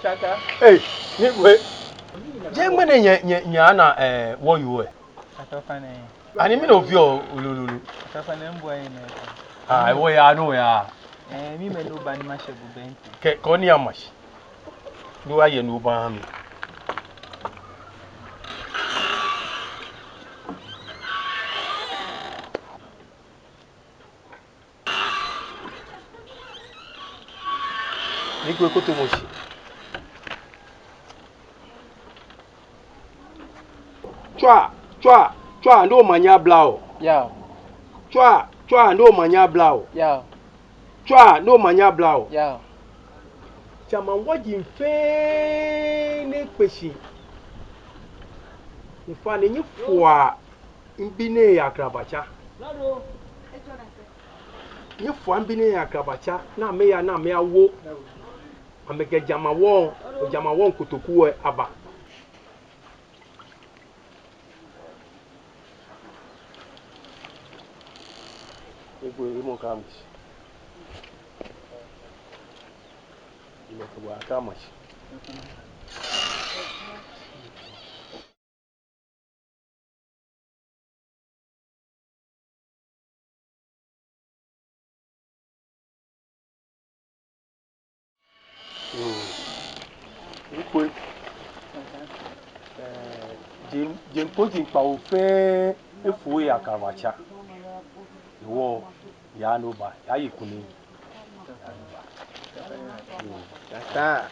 Tsaka. Ei, Nii Kwei. Jeee ŋmɛnɛ nyɛ, nyɛ, nyɛna, eh, wɔyoo lɛ? Atɔfanɛ. Ani mɛni ofeɔ lolo? Atɔfanɛ, mibua yi nɛ. Ah, ewo ya, no ya. Eh, mimɛ no ba ni mashɛ bo bɛnti. Kɛ, kɛ oniya mashi. No wa ye no ba mi. Nii Kwei, koto mɔ shi. Tswa, tswa, tswa, ni omanye abla wɔ. Yao. Tswa, tswa, ni omanye abla wɔ. Yao. Tswa, ni omanye abla wɔ. Yao. Jamaŋ wɔji fɛɛ ni kpe shi. In fact, ni nyɛfɔa mibi nɛɛ yɛ Akrabatsa. Nyɛfɔa mibi nɛɛ yɛ Akrabatsa, ni amɛya, ni amɛyawo. Amɛkɛ jamaŋ wɔŋ, jamaŋ wɔŋ kotoku lɛ aba. Nii Kwei, emɔ ka mashi. Emɔ ka mashi. Nii Kwei. Eh, jeŋ, jeŋ kpo jeŋ kpawo fɛɛ efo yɛ Akrabatsa. Ewo ya no ba, ya yi kune. Tata.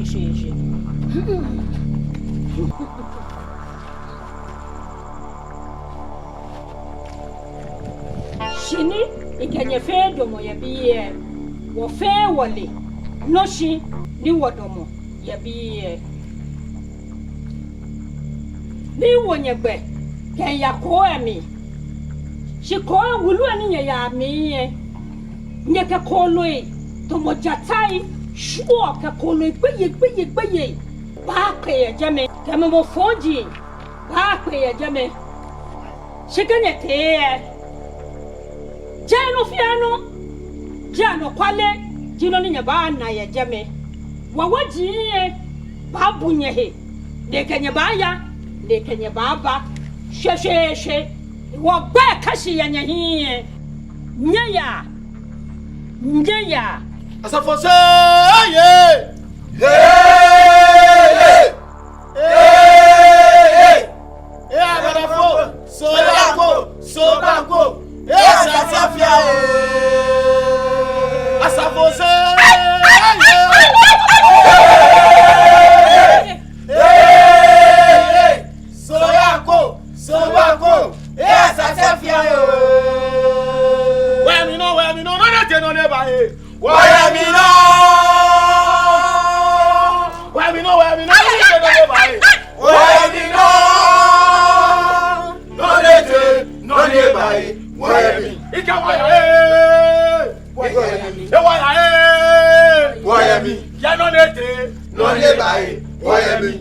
Shi ni mikɛ nyɛ fɛɛ damɔ yɛ biɛ, wɔ fɛɛ wɔle nɔ shi ni wɔdamɔ yɛ biɛ. Miiwo nyɛ gbɛ kɛmiiya koo lɛ mli. Shi koo lɛ wulu lɛ ni nyɛyaa mli lɛ, nyɛkɛ kooloi tamɔ jatai, shwuɔ kɛ kooloi gbeyei gbeyei gbeyei baakpe yɛ jɛmɛ, kɛ mumɔ fɔji baakpe yɛ jɛmɛ. Shi kɛ nyɛtee lɛ, jeee nɔ fɛɛ nɔ, jeee anɔkwale ji nɔ ni nyɛbaana yɛ jɛmɛ. Wɔwɔji lɛ baabu nyɛhe, ni ekɛ nyɛ baaya, ni ekɛ nyɛ baaba shweshweeshwe. Wɔgbɛi kã shi yɛ nyɛhiɛ. Nyɛyaa, nyɛyaa. Asafoiatsɛ, yee! Yee! Yee! Yee! Ee, abalafo, sooyako, soobako, ee, asafoiatsɛ. Asafoiatsɛ, ee, ee, ee, sooyako, soobako, ee, asafoiatsɛ. Wɔyɛ mli nɔ, wɔyɛ mli nɔ, nɔ ni etee nɔ ni eba, ee. Wɔyɛ mli nɔ. Wɔyɛ mli nɔ, wɔyɛ mli nɔ, nɔ ni etee nɔ ni eba, ee. Wɔyɛ mli nɔ. Nɔ ni etee nɔ ni eba, ee. Wɔyɛ mli. Ikɛɛ wɔyɛ, ee. Wɔyɛ mli. Ee, wɔyɛ, ee. Wɔyɛ mli. Yɛ nɔ ni etee nɔ ni eba, ee. Wɔyɛ mli.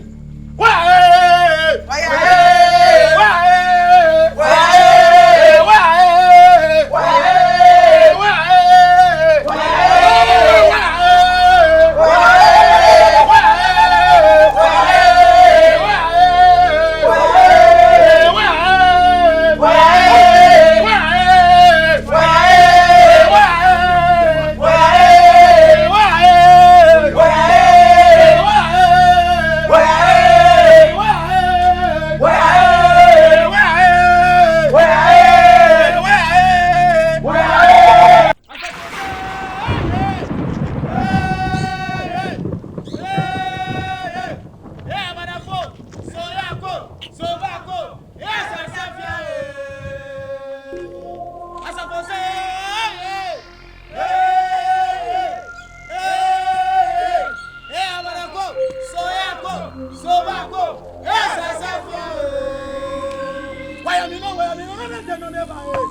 Wɔyɛ mli nɔ, wɔyɛ mli nɔ, nɔ ni etee nɔ ni eba, ee.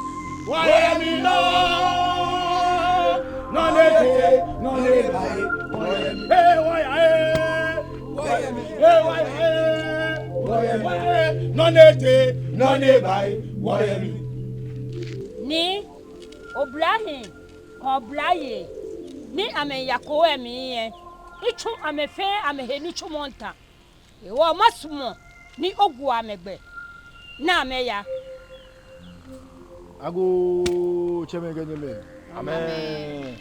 Wɔyɛ mli nɔ. Nɔ ni etee nɔ ni eba, ee. Wɔyɛ mli. Ee, wɔyɛ, ee. Wɔyɛ mli. Ee, wɔyɛ, ee. Wɔyɛ mli. Nɔ ni etee nɔ ni eba, ee. Wɔyɛ mli. Nii, oblahii kɛ oblayei ni amɛyaa koo lɛ mli lɛ, mitsu amɛ fɛɛ amɛhe nitsumɔ ntã. Hewɔ masumɔ ni owo amɛ gbɛ ni amɛya. Agoo, tsɛmɛi kɛ nyɛmɛi. Amɛɛ.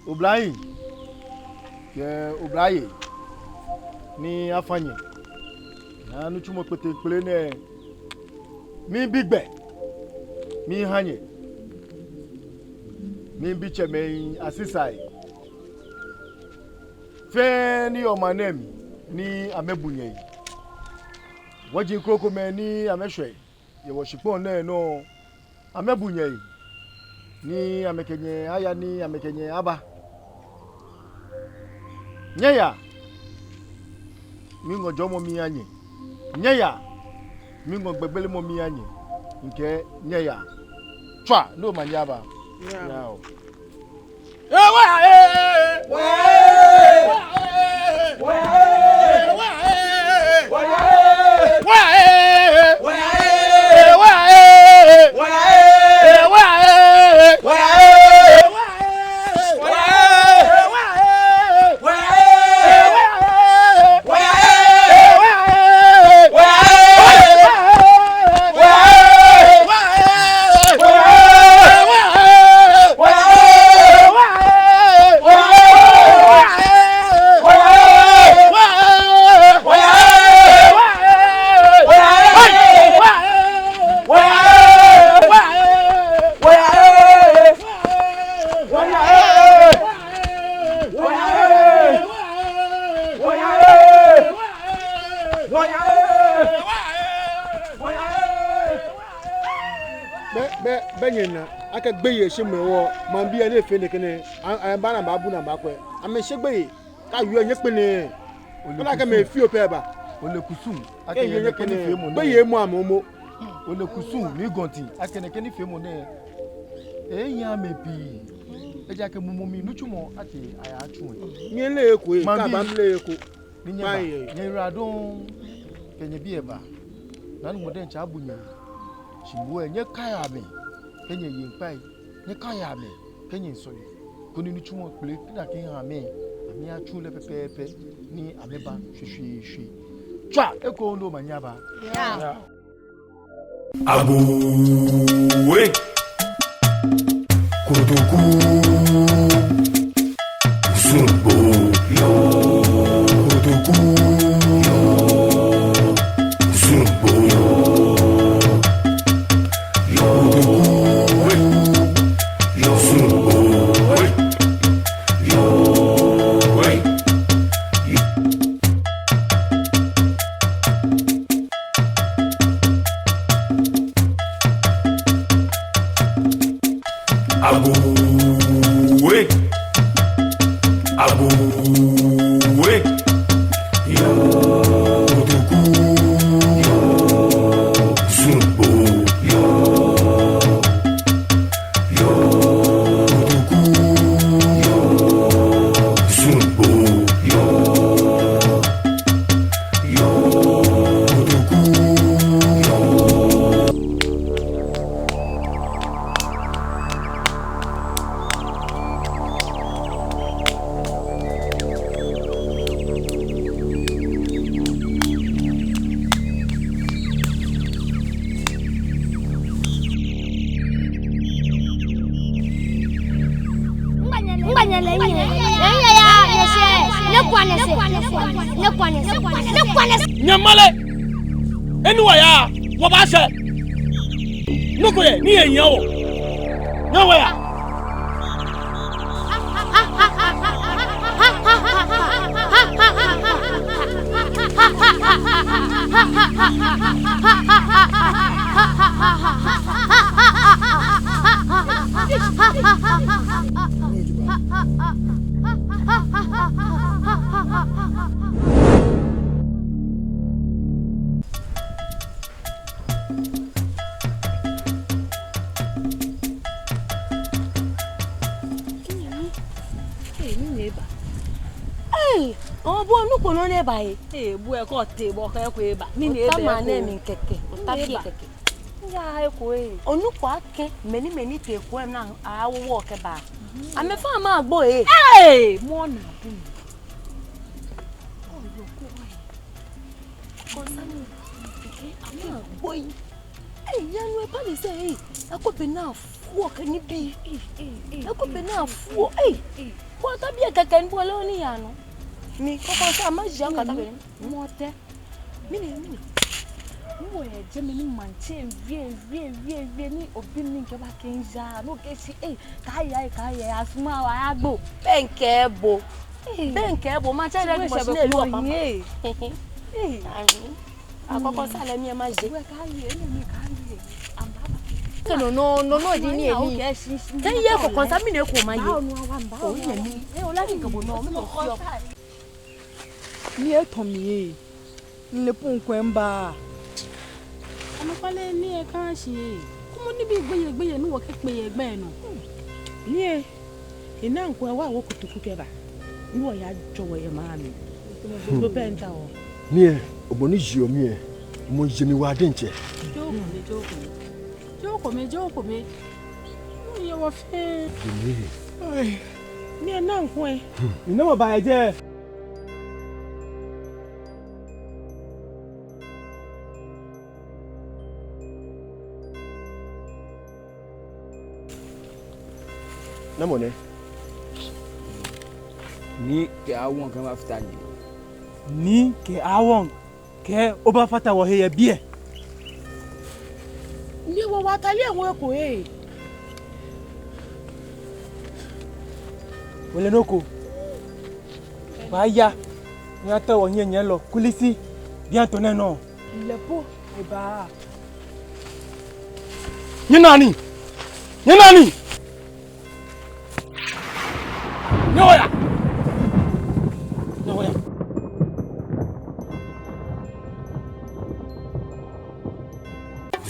Oblahii kɛ oblayei ni afã nyɛ, naa nitsumɔ kpeteŋkpele nɛɛ, miibi gbɛ miha nyɛ. Miibi tsɛmɛi asisai fɛɛ ni yɔɔ maŋ nɛɛ mli ni amɛbu nyɛ yi. Wɔji krokomɛi ni amɛshwɛ yɛ wɔshikpɔŋ nɛɛ nɔ, amɛbu nyɛ yi ni amɛkɛ nyɛ aya ni amɛkɛ nyɛ aba. Nyɛyaa, miŋɔ jɔɔmɔ miha nyɛ. Nyɛyaa, miŋɔ gbɛgbelemɔ miha nyɛ. Mikɛɛ nyɛyaa. Tswa, ni omanye aba. Yaa. Yaa oo. Ena akɛ gbeyei shɛmɔ wɔ, maŋbii ni efee nɛkɛ nɛɛ, a, a, baana baabu ni baakwɛ. Amɛshe gbeyei, kaawie nyɛkpɛlɛɛɛ. Ole kusum. Ole kusum. Akɛ nɛkɛ nifeemɔ nɛɛ. Gbeyei mɔ amɛ momo. Ole kusum ni gɔnti. Akɛ nɛkɛ nifeemɔ nɛɛ. Eya mɛi pii. Ejaakɛ mumɔ mli nitsumɔ atee ayatsu. Nyɛle eko ee, maŋbii. Kaba mile eko. Ni nyɛba, nyɛyiwaladɔŋŋ, kɛ nyɛbii eba. Nɔ ni mɔ diɛŋtsɛ abu nyɛ. Shi moŋ nyɛkaiaa amɛ, kɛ nyɛyi ŋkpai. Nyɛkaiaa amɛ, kɛ nyɛsɔle. Koni nitsumɔ kpele, kɛ nyɛha amɛ. Amɛyatsu lɛ pɛpɛɛpɛ, ni amɛba shweshweeshwe. Tswa, eko ni omanye aba. Yaa. Agoo ee. Kotoku. Zungbo. Kotoku. Zungbo. Kotoku ee. Zungbo ee. Agoo ee. Agoo ee. Kotoku. Zungbo. Kotoku. Zungbo. Nyɛmale! Enu wɔya, wɔbashɛ. Nɔ ko yɛ, ni yɛ nyɛ o. Nyɛwɛ ya. Ee, mɛni eba? Ee, obaanu ko nɔ ni eba ee. Ee, bo eko tee bo kɛ eko eba. Mɛni eba? Ota maŋ nɛɛ mli kɛkɛ. Ota biɛ kɛkɛ. Yaa eko ee. Onuko akɛ mɛni mɛni tee eko ena awo wɔ kɛba. Amɛfã amɛgbo ee. Ee, mɔ na bu. Kɔnsani kɛkɛ amɛgbo ee. Ee, yanu eba ni sɛɛ ee. Eko be ni afuɔ kɛ nibii. Eko be ni afuɔ ee. Ko ota biɛ kɛkɛ ni bo lɛ ni yanu. Mi kɔkɔ sa ma jia kata be. Mɔ tɛ. Mɛni, mɛni. Ni wɔyɛ jɛmɛ ni maŋtsɛ wie, wie, wie, wie ni obi ni kɛba kɛya. No kɛ shi ee, kaya, kaya, asumɔ wa agbo. Bɛŋkɛ bo. Bɛŋkɛ bo, maŋtsɛ lɛ gbɔ shi ne lu papa. Ee. Akɔkɔ sa lɛ mi maje. Kɛ no, no, no, no, di ni emi. Kɛ yɛ kɔkɔ sa mi ne ko maye. O yɛ mi. Ee, ola ni kɛ bo no, mi ko fioo. Ni etɔ mi ee. Mile po ŋkwɛ mba. Anɔkwale ni eka shi ee. Kwɛmɔ nibii gbeyei gbeyei ni wɔkɛkpe yɛ gbɛ nɔ. Ni ee, ena ŋkwɛ wa wo Kotoku kɛba. Ni wɔyajɔ wɔyɛ maŋ mli. Bo pɛ ntao. Ni ee, obɔ ni ji omi ee. Mɔ ji mi wa diɛŋtsɛ. Joko mi, joko mi. Joko mi, joko mi. Ni ee wɔ fɛɛ. Ni ee. Ni ena ŋkwɛ. Ina mɔ ba eje. Namɔ nɛ? Nii kɛ Awoŋ kɛ mafata nyɛ. Nii kɛ Awoŋ kɛ obafata wɔhe yɛ biɛ. Ni wɔwa atade lɛ ŋwɛi ko ee. Ole nɔ ko. Wɔya. Ni atao wɔhiɛnyiɛlɔ kulisi. Bianɛ tɔ nɛɛ nɔ. Lɛ po eba. Nyɛnaa nii. Nyɛnaa ni. Nyɛwɔ ya. Nyɛwɔ ya.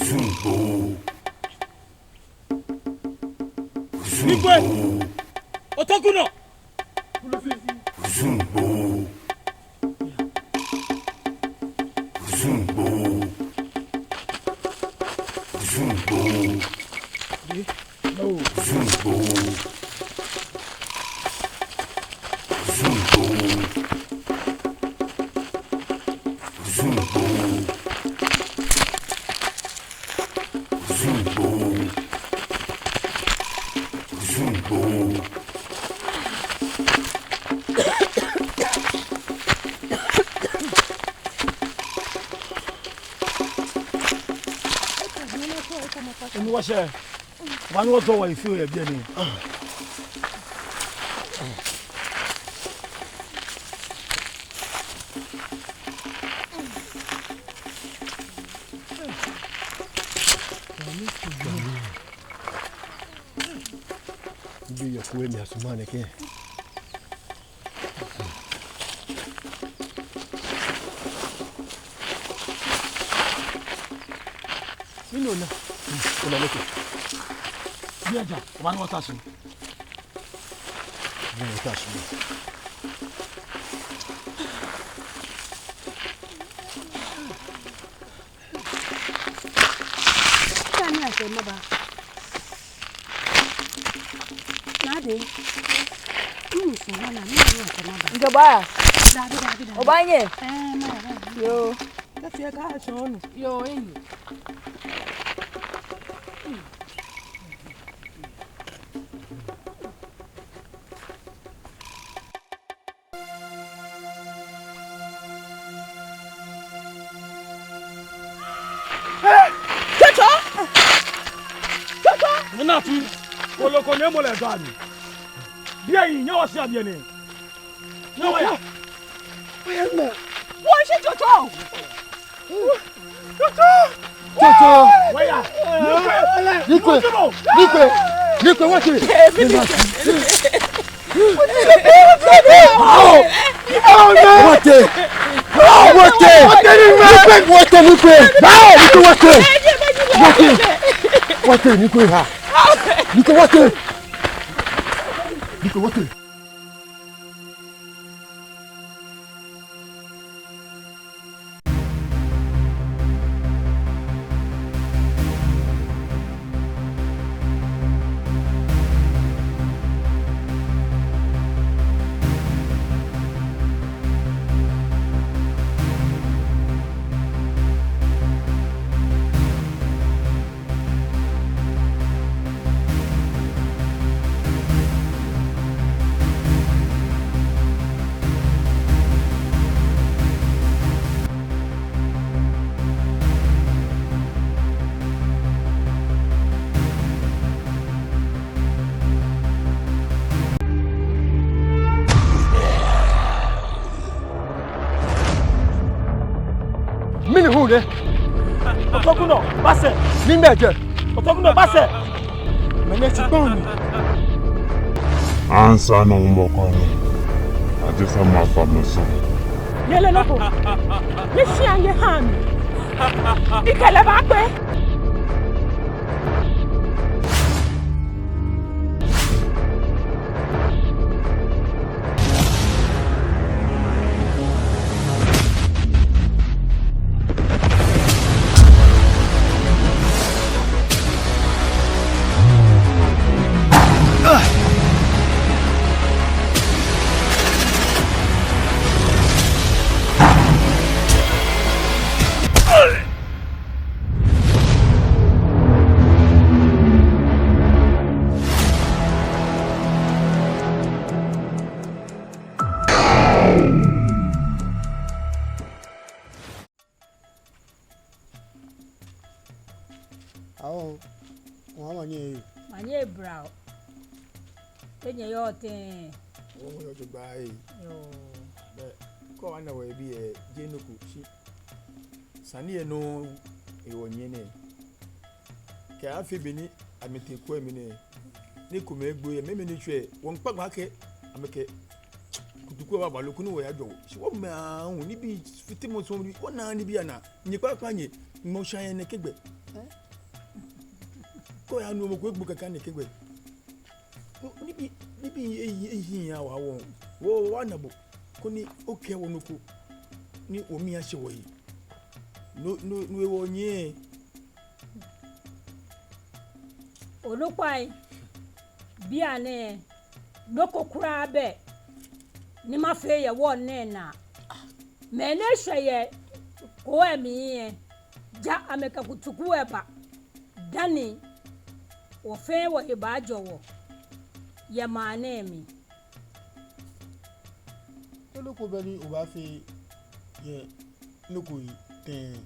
Zumbo. Zumbo. Nikwe. Otokunɔ. Zumbo. Zumbo. Zumbo. Zumbo. Zumbo. Zumbo. Zumbo. Zumbo. Enu wɔshɛ. Wɔnu wɔtɔ wɔ ifi yɛ biɛ nɛɛ. Bi yɛ kue mi asuma nɛkɛ. Mɛni ona? Ona nɛkɛ. Biɛ ja, wɔnu wɔta shi. Wɔnu wɔta shi. Kani ase maba. Nade. Hmm, so wana, mi ni ase maba. Nje ba. Dabi, dabi, dabi. Obanye. Eh, maba. Yoo. Kafie ka shonu. Yoo, enyi. Toto! Toto! Mina tu. Kolo ko ne mo le do ani. Biɛ yi, nyɛwɔ shia biɛ nɛɛ. Nyɛwɔ ya. Wɔshi Toto. Toto! Toto! Nikwe! Nikwe! Nikwe, wɔte! Wɔte! Wɔte! Nikwe, Nikwe! Nikwe, wɔte! Wɔte! Wɔte, Nikwe ha! Nikwe, wɔte! Nikwe, wɔte! Mɛni hu nɛ? Otokunɔ, ba sɛɛ. Mɛni bɛ jɛ? Otokunɔ, ba sɛɛ. Mɛni tsi kpɔŋ ni? Ansa nɔ mɔ kɔ ni. Ajɛ sa ma fa mɔ sɔ. Nyɛle nɔ ko. Nyɛshia nyɛha mi. Mikɛ lɛ baakpe. Awo, wɔmanye. Manye bra o. Te nyɛyɔɔ tɛŋŋ? Wɔyɔɔ jogbaŋŋ ee. Yoo. Bɛ, kɛ ona wɔ yɛ biɛ, jeee nɔ ko shi. Sane yɛ nɔ, ewɔ nyɛ nɛ. Kɛ afi beni amɛtee koo lɛ mli nɛɛ, ni ekomɛi egbo yɛ mɛi, mɛi ni tsɔɔ wɔŋkpa gbɛ akɛ amɛkɛ kutuku lɛ baaba loo koni wɔyajɔ wɔ. Shi wɔmɛi aahu nibii fitemɔ sɔŋŋ, wɔnaaa nibii anaa. Nyɛ kpakpa nyɛ, ŋmɔ sha yɛ nɛkɛ gbɛ. Kɛ oyanu mɔ ko egbo kɛkɛ nɛkɛ gbɛ. Nibii, nibii eyi, eyi ya wa wɔ. Wɔ, wɔna bo koni okɛɛ wɔ nɔ ko ni wɔmii ashɛ wɔyi. No, no, no hewɔ nyɛ. Onukpai, bianɛ nɔ ko kwraa bɛ ni mafee yɛ wɔŋ nɛɛ naa. Mɛi ni eshwɛ yɛ koo lɛ mli lɛ, ja amɛkɛ kutuku lɛ ba dani wɔ fɛɛ wɔhe baajɔ wɔ yɛ maŋ nɛɛ mli. Te nɔ ko bɛ ni obaafee yɛ nɔ ko he tɛŋŋ?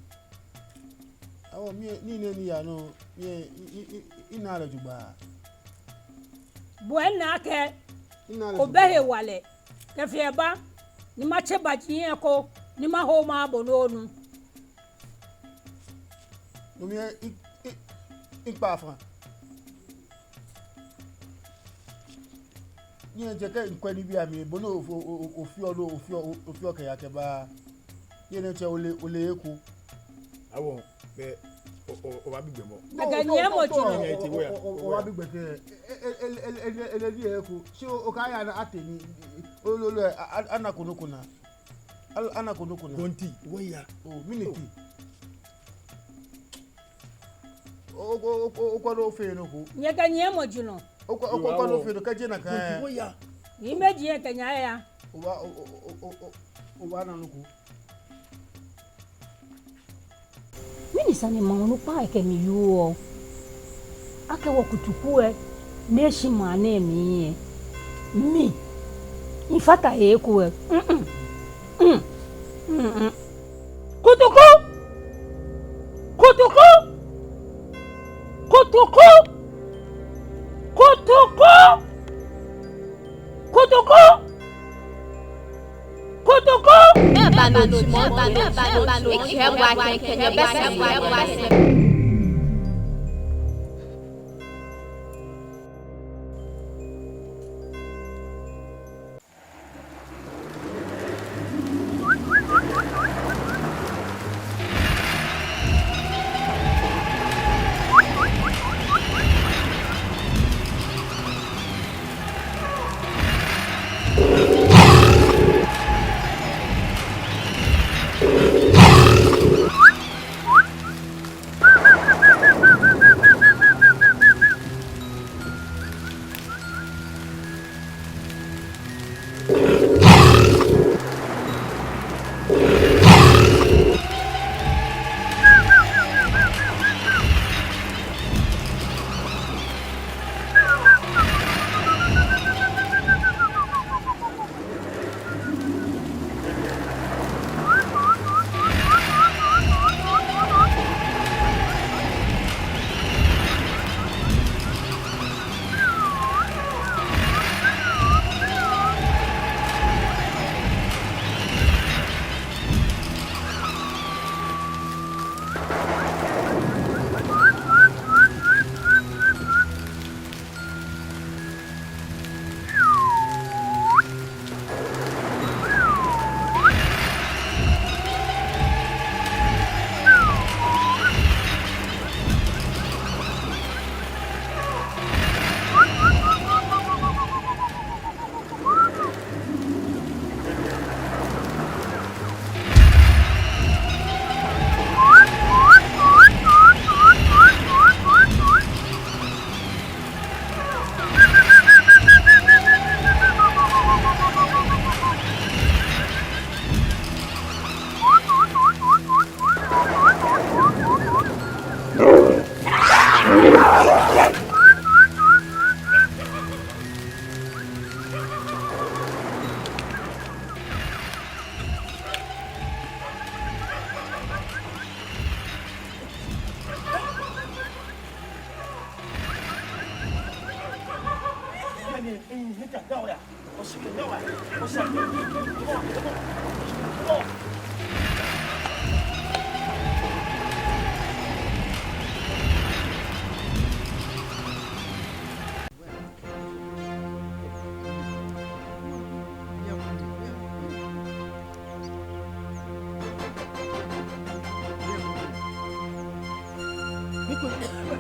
Awo, mi, nii nɛɛ ni yaa nɔ, mi, i, i, i, ina lɛ jogbaŋŋ. Bo ena akɛ, ina lɛ jogbaŋŋ. Obɛ hewalɛ kɛfee ba ni matsɛ baji yɛ ko ni maho maha bo ni onu. No mli lɛ, i, i, ikpa fã. Nyɛ jɛ kɛ ŋkwɛ nibii amli, bo nɔ o, o, o, ofeɔ, nɔ ofeɔ, o, ofeɔ kɛya kɛba. Nyɛ nɛ tsɛ ole, ole eko. Awo, bɛ, o, o, obaabi gbɛ mɔ. Bɛ kɛ nyɛ mɔ tsu nɔ. O, o, o, obaabi gbɛ kɛ. E, e, e, e, e, e, ele bi eko. Shi o, okaya na ate ni, o, lo, lo, a, a, ana ko nɔ ko naa. Al-, ana ko nɔ ko naa. Gonti, wɔya. O, miniti. O, o, o, o, okwɛ nɔ ofee nɔ ko. Nyɛkɛ nyɛmɔ ji nɔ. Okwɛ, okwɛ, okwɛ nɔ ofee nɔ, kɛjɛ nakai. Gonti, wɔya. Ni mɛi ji nyɛkɛ nyɛya. Oba, o, o, obaana nɔ ko. Mɛni sane maŋ onukpa lɛ kɛ mi wieɔ? Akɛ wɔ kutuku lɛ ni eshi maŋ nɛɛ mli lɛ, mi, mifata he eko lɛ. Mm-mm. Mm. Mm-mm. Kutuku! Kutuku! Kutuku! Kutuku! Kutuku! Kutuku! Mɛɛba nɔ ji mɔ, mɛɛba nɔ ji mɔ, ekɛɛ bɔ akɛ, ekɛɛ bɔ akɛ.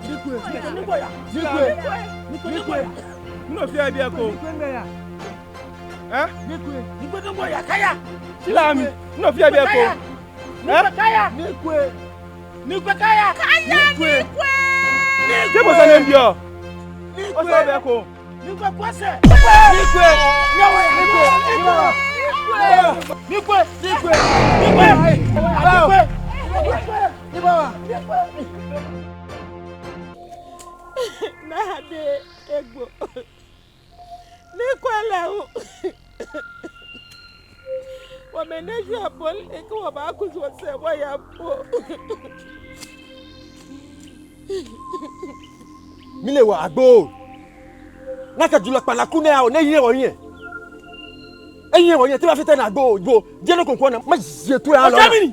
Nikwe. Nikwe. Nikwe. Nikwe. Mɛni ofeɔ yɛ biɛ ko? Nikwe, mɛɛ ya? Ɛ? Nikwe. Nikwe, Nikwe, ya, kaya. Shi lɛ mi. Mɛni ofeɔ yɛ biɛ ko? Ɛ? Nikwe, kaya. Nikwe. Nikwe, kaya. Kaya, Nikwe. Nikwe. Te bo sane biɔ? Nikwe. Osa biɛ ko. Nikwe, kwɛsɛ. Nikwe. Nikwe. Nikwe. Nikwe. Nikwe. Nikwe. Nikwe. Naa de egbo. Nikwe lɛ hu. Wɔmɛi ni ji abɔle kɛ wɔbaaku wɔsɛɛ wɔya po. Mile wɔ agbo. Nakai julɔ kpalaku nɛɛ, awo ni ehiɛ wɔhiɛ. Ehiɛ wɔhiɛ, te abaafite naa agbo, bo. Jeee nɔ ko nko nɛ, maje toi alɔ. Okɛɛ mɛni?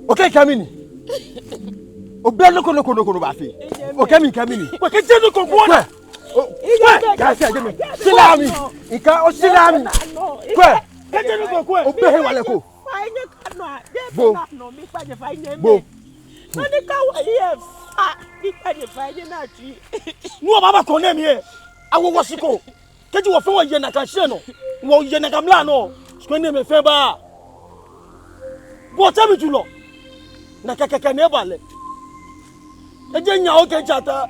Okɛɛ mɛni? Obɛ nɔ ko, nɔ ko, nɔ ko ni obaafee. Okɛɛ mɛni, kɛɛ mɛni? Okɛɛ jeee nɔ ko nko nɛ. Kwɛ. O, kwɛ, ya se ajɛ mi. Shi lɛ mi. Ika, o shi lɛ mi. Kwɛ. Kɛjɛ nɔ ko kwɛ. Obɛ hewalɛ ko. Bo. Bo. Nɔ ni ka wɔ yi ɛ fa. Ni ka nyɛ fa nyɛ naa tsui. Nɔ ni obaaba kɔ nɛɛ mli ɛ. Awo wɔ shi ko. Kɛji wɔfɛɛ wɔye nakai shia nɔ, wɔye nakai mla nɔ, shi kwɛ enɛɛmɛi fɛɛ ba. Bo otsɛ mi julɔ, nakai kɛkɛ ni eba lɛ. Eji nyɛ okɛ jata,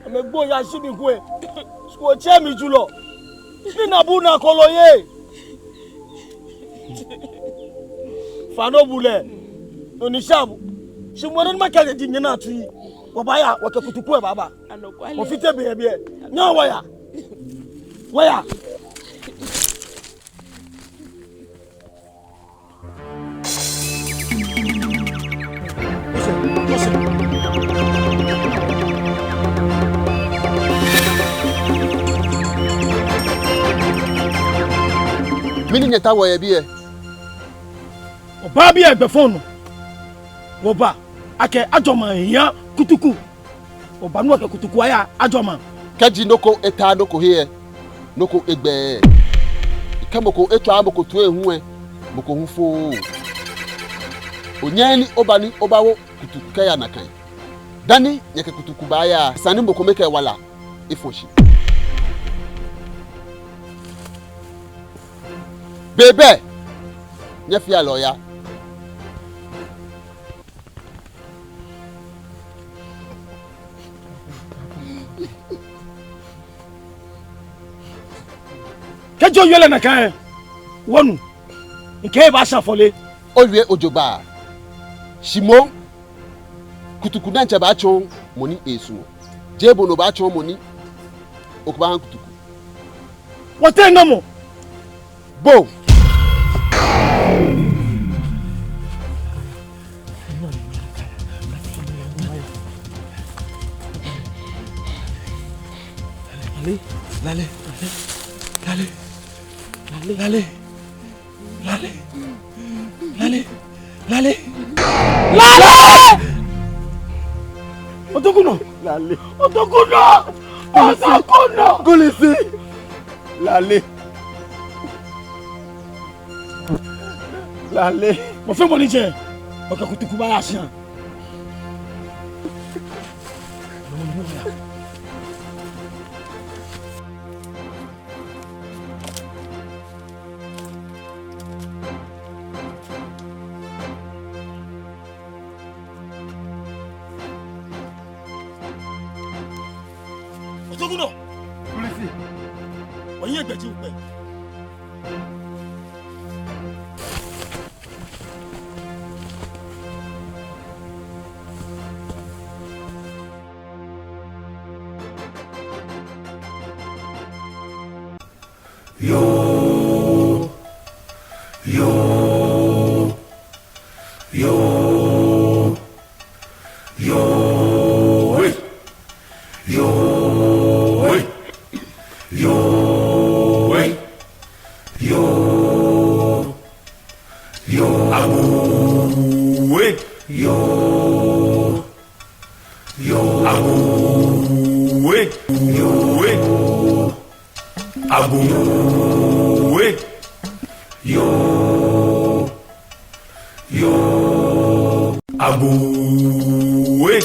amɛgbo ya shi mi kwɛ, shi kwɛ otsɛ mi julɔ. Ni naa bu naa kɔlɔ ye. Fa nɔ bu lɛ, nɔ ni sha bu. Shi mɔ ni makɛɛ ji nyɛ naa tsui. Wɔbaaya, wɔkɛ kutuku ɛ baaba. Wɔfite biɛ biɛ. Nyɛ wɔya. Wɔya. Mɛni nyɛtaoɔ yɛ biɛ? Wɔba biɛ gbɛfaŋ nɔ. Wɔba akɛ ajwamaŋ hiaa kutuku. Wɔba ni wɔkɛ kutuku aya ajwamaŋ. Kɛji nɔ ko eta nɔ ko he ɛ, nɔ ko egbɛɛɛ. Kɛ mɔ ko etswa mɔ ko toi hu ɛ, mɔ ko hu fooo. Onyɛŋ ni oba ni obawo kutuku kɛya nakai. Dani nyɛkɛ kutuku baaya, esa ni mɔ kome kɛ ewala efɔ shi. Be bɛ, nyɛfea lɛ oya. Kɛji owie lɛ nakai ɛ, wɔnu. Mikɛɛ ebaashã afɔle. Owie ojogbaŋŋ. Shi moŋ, kutuku diɛŋtsɛ baatsɔɔ mɔ ni esumɔɔ. Jeee bo ni obaatsɔɔ mɔ ni okɛbaahã kutuku. Wɔteŋ ŋamɔ. Bo. Lale, lale, lale, lale, lale. Lale! Lale! Lale! Lale! Otokunɔ! Lale! Otokunɔ! Otokunɔ! Kɔlese! Lale! Lale! Mɔ fɛɛ mɔ ni jɛ, okɛ kutuku baaya shia. Otokunɔ! Kɔlese! Wɔhiɛ gbɛji okpɛ. Yoo, yoo, yoo, yoo, ei. Yoo, ei. Yoo, ei. Yoo, yoo. Agoo, ei. Yoo. Yoo. Agoo, ei. Yoo, ei. Agoo, ei. Yoo. Yoo. Agoo, ei.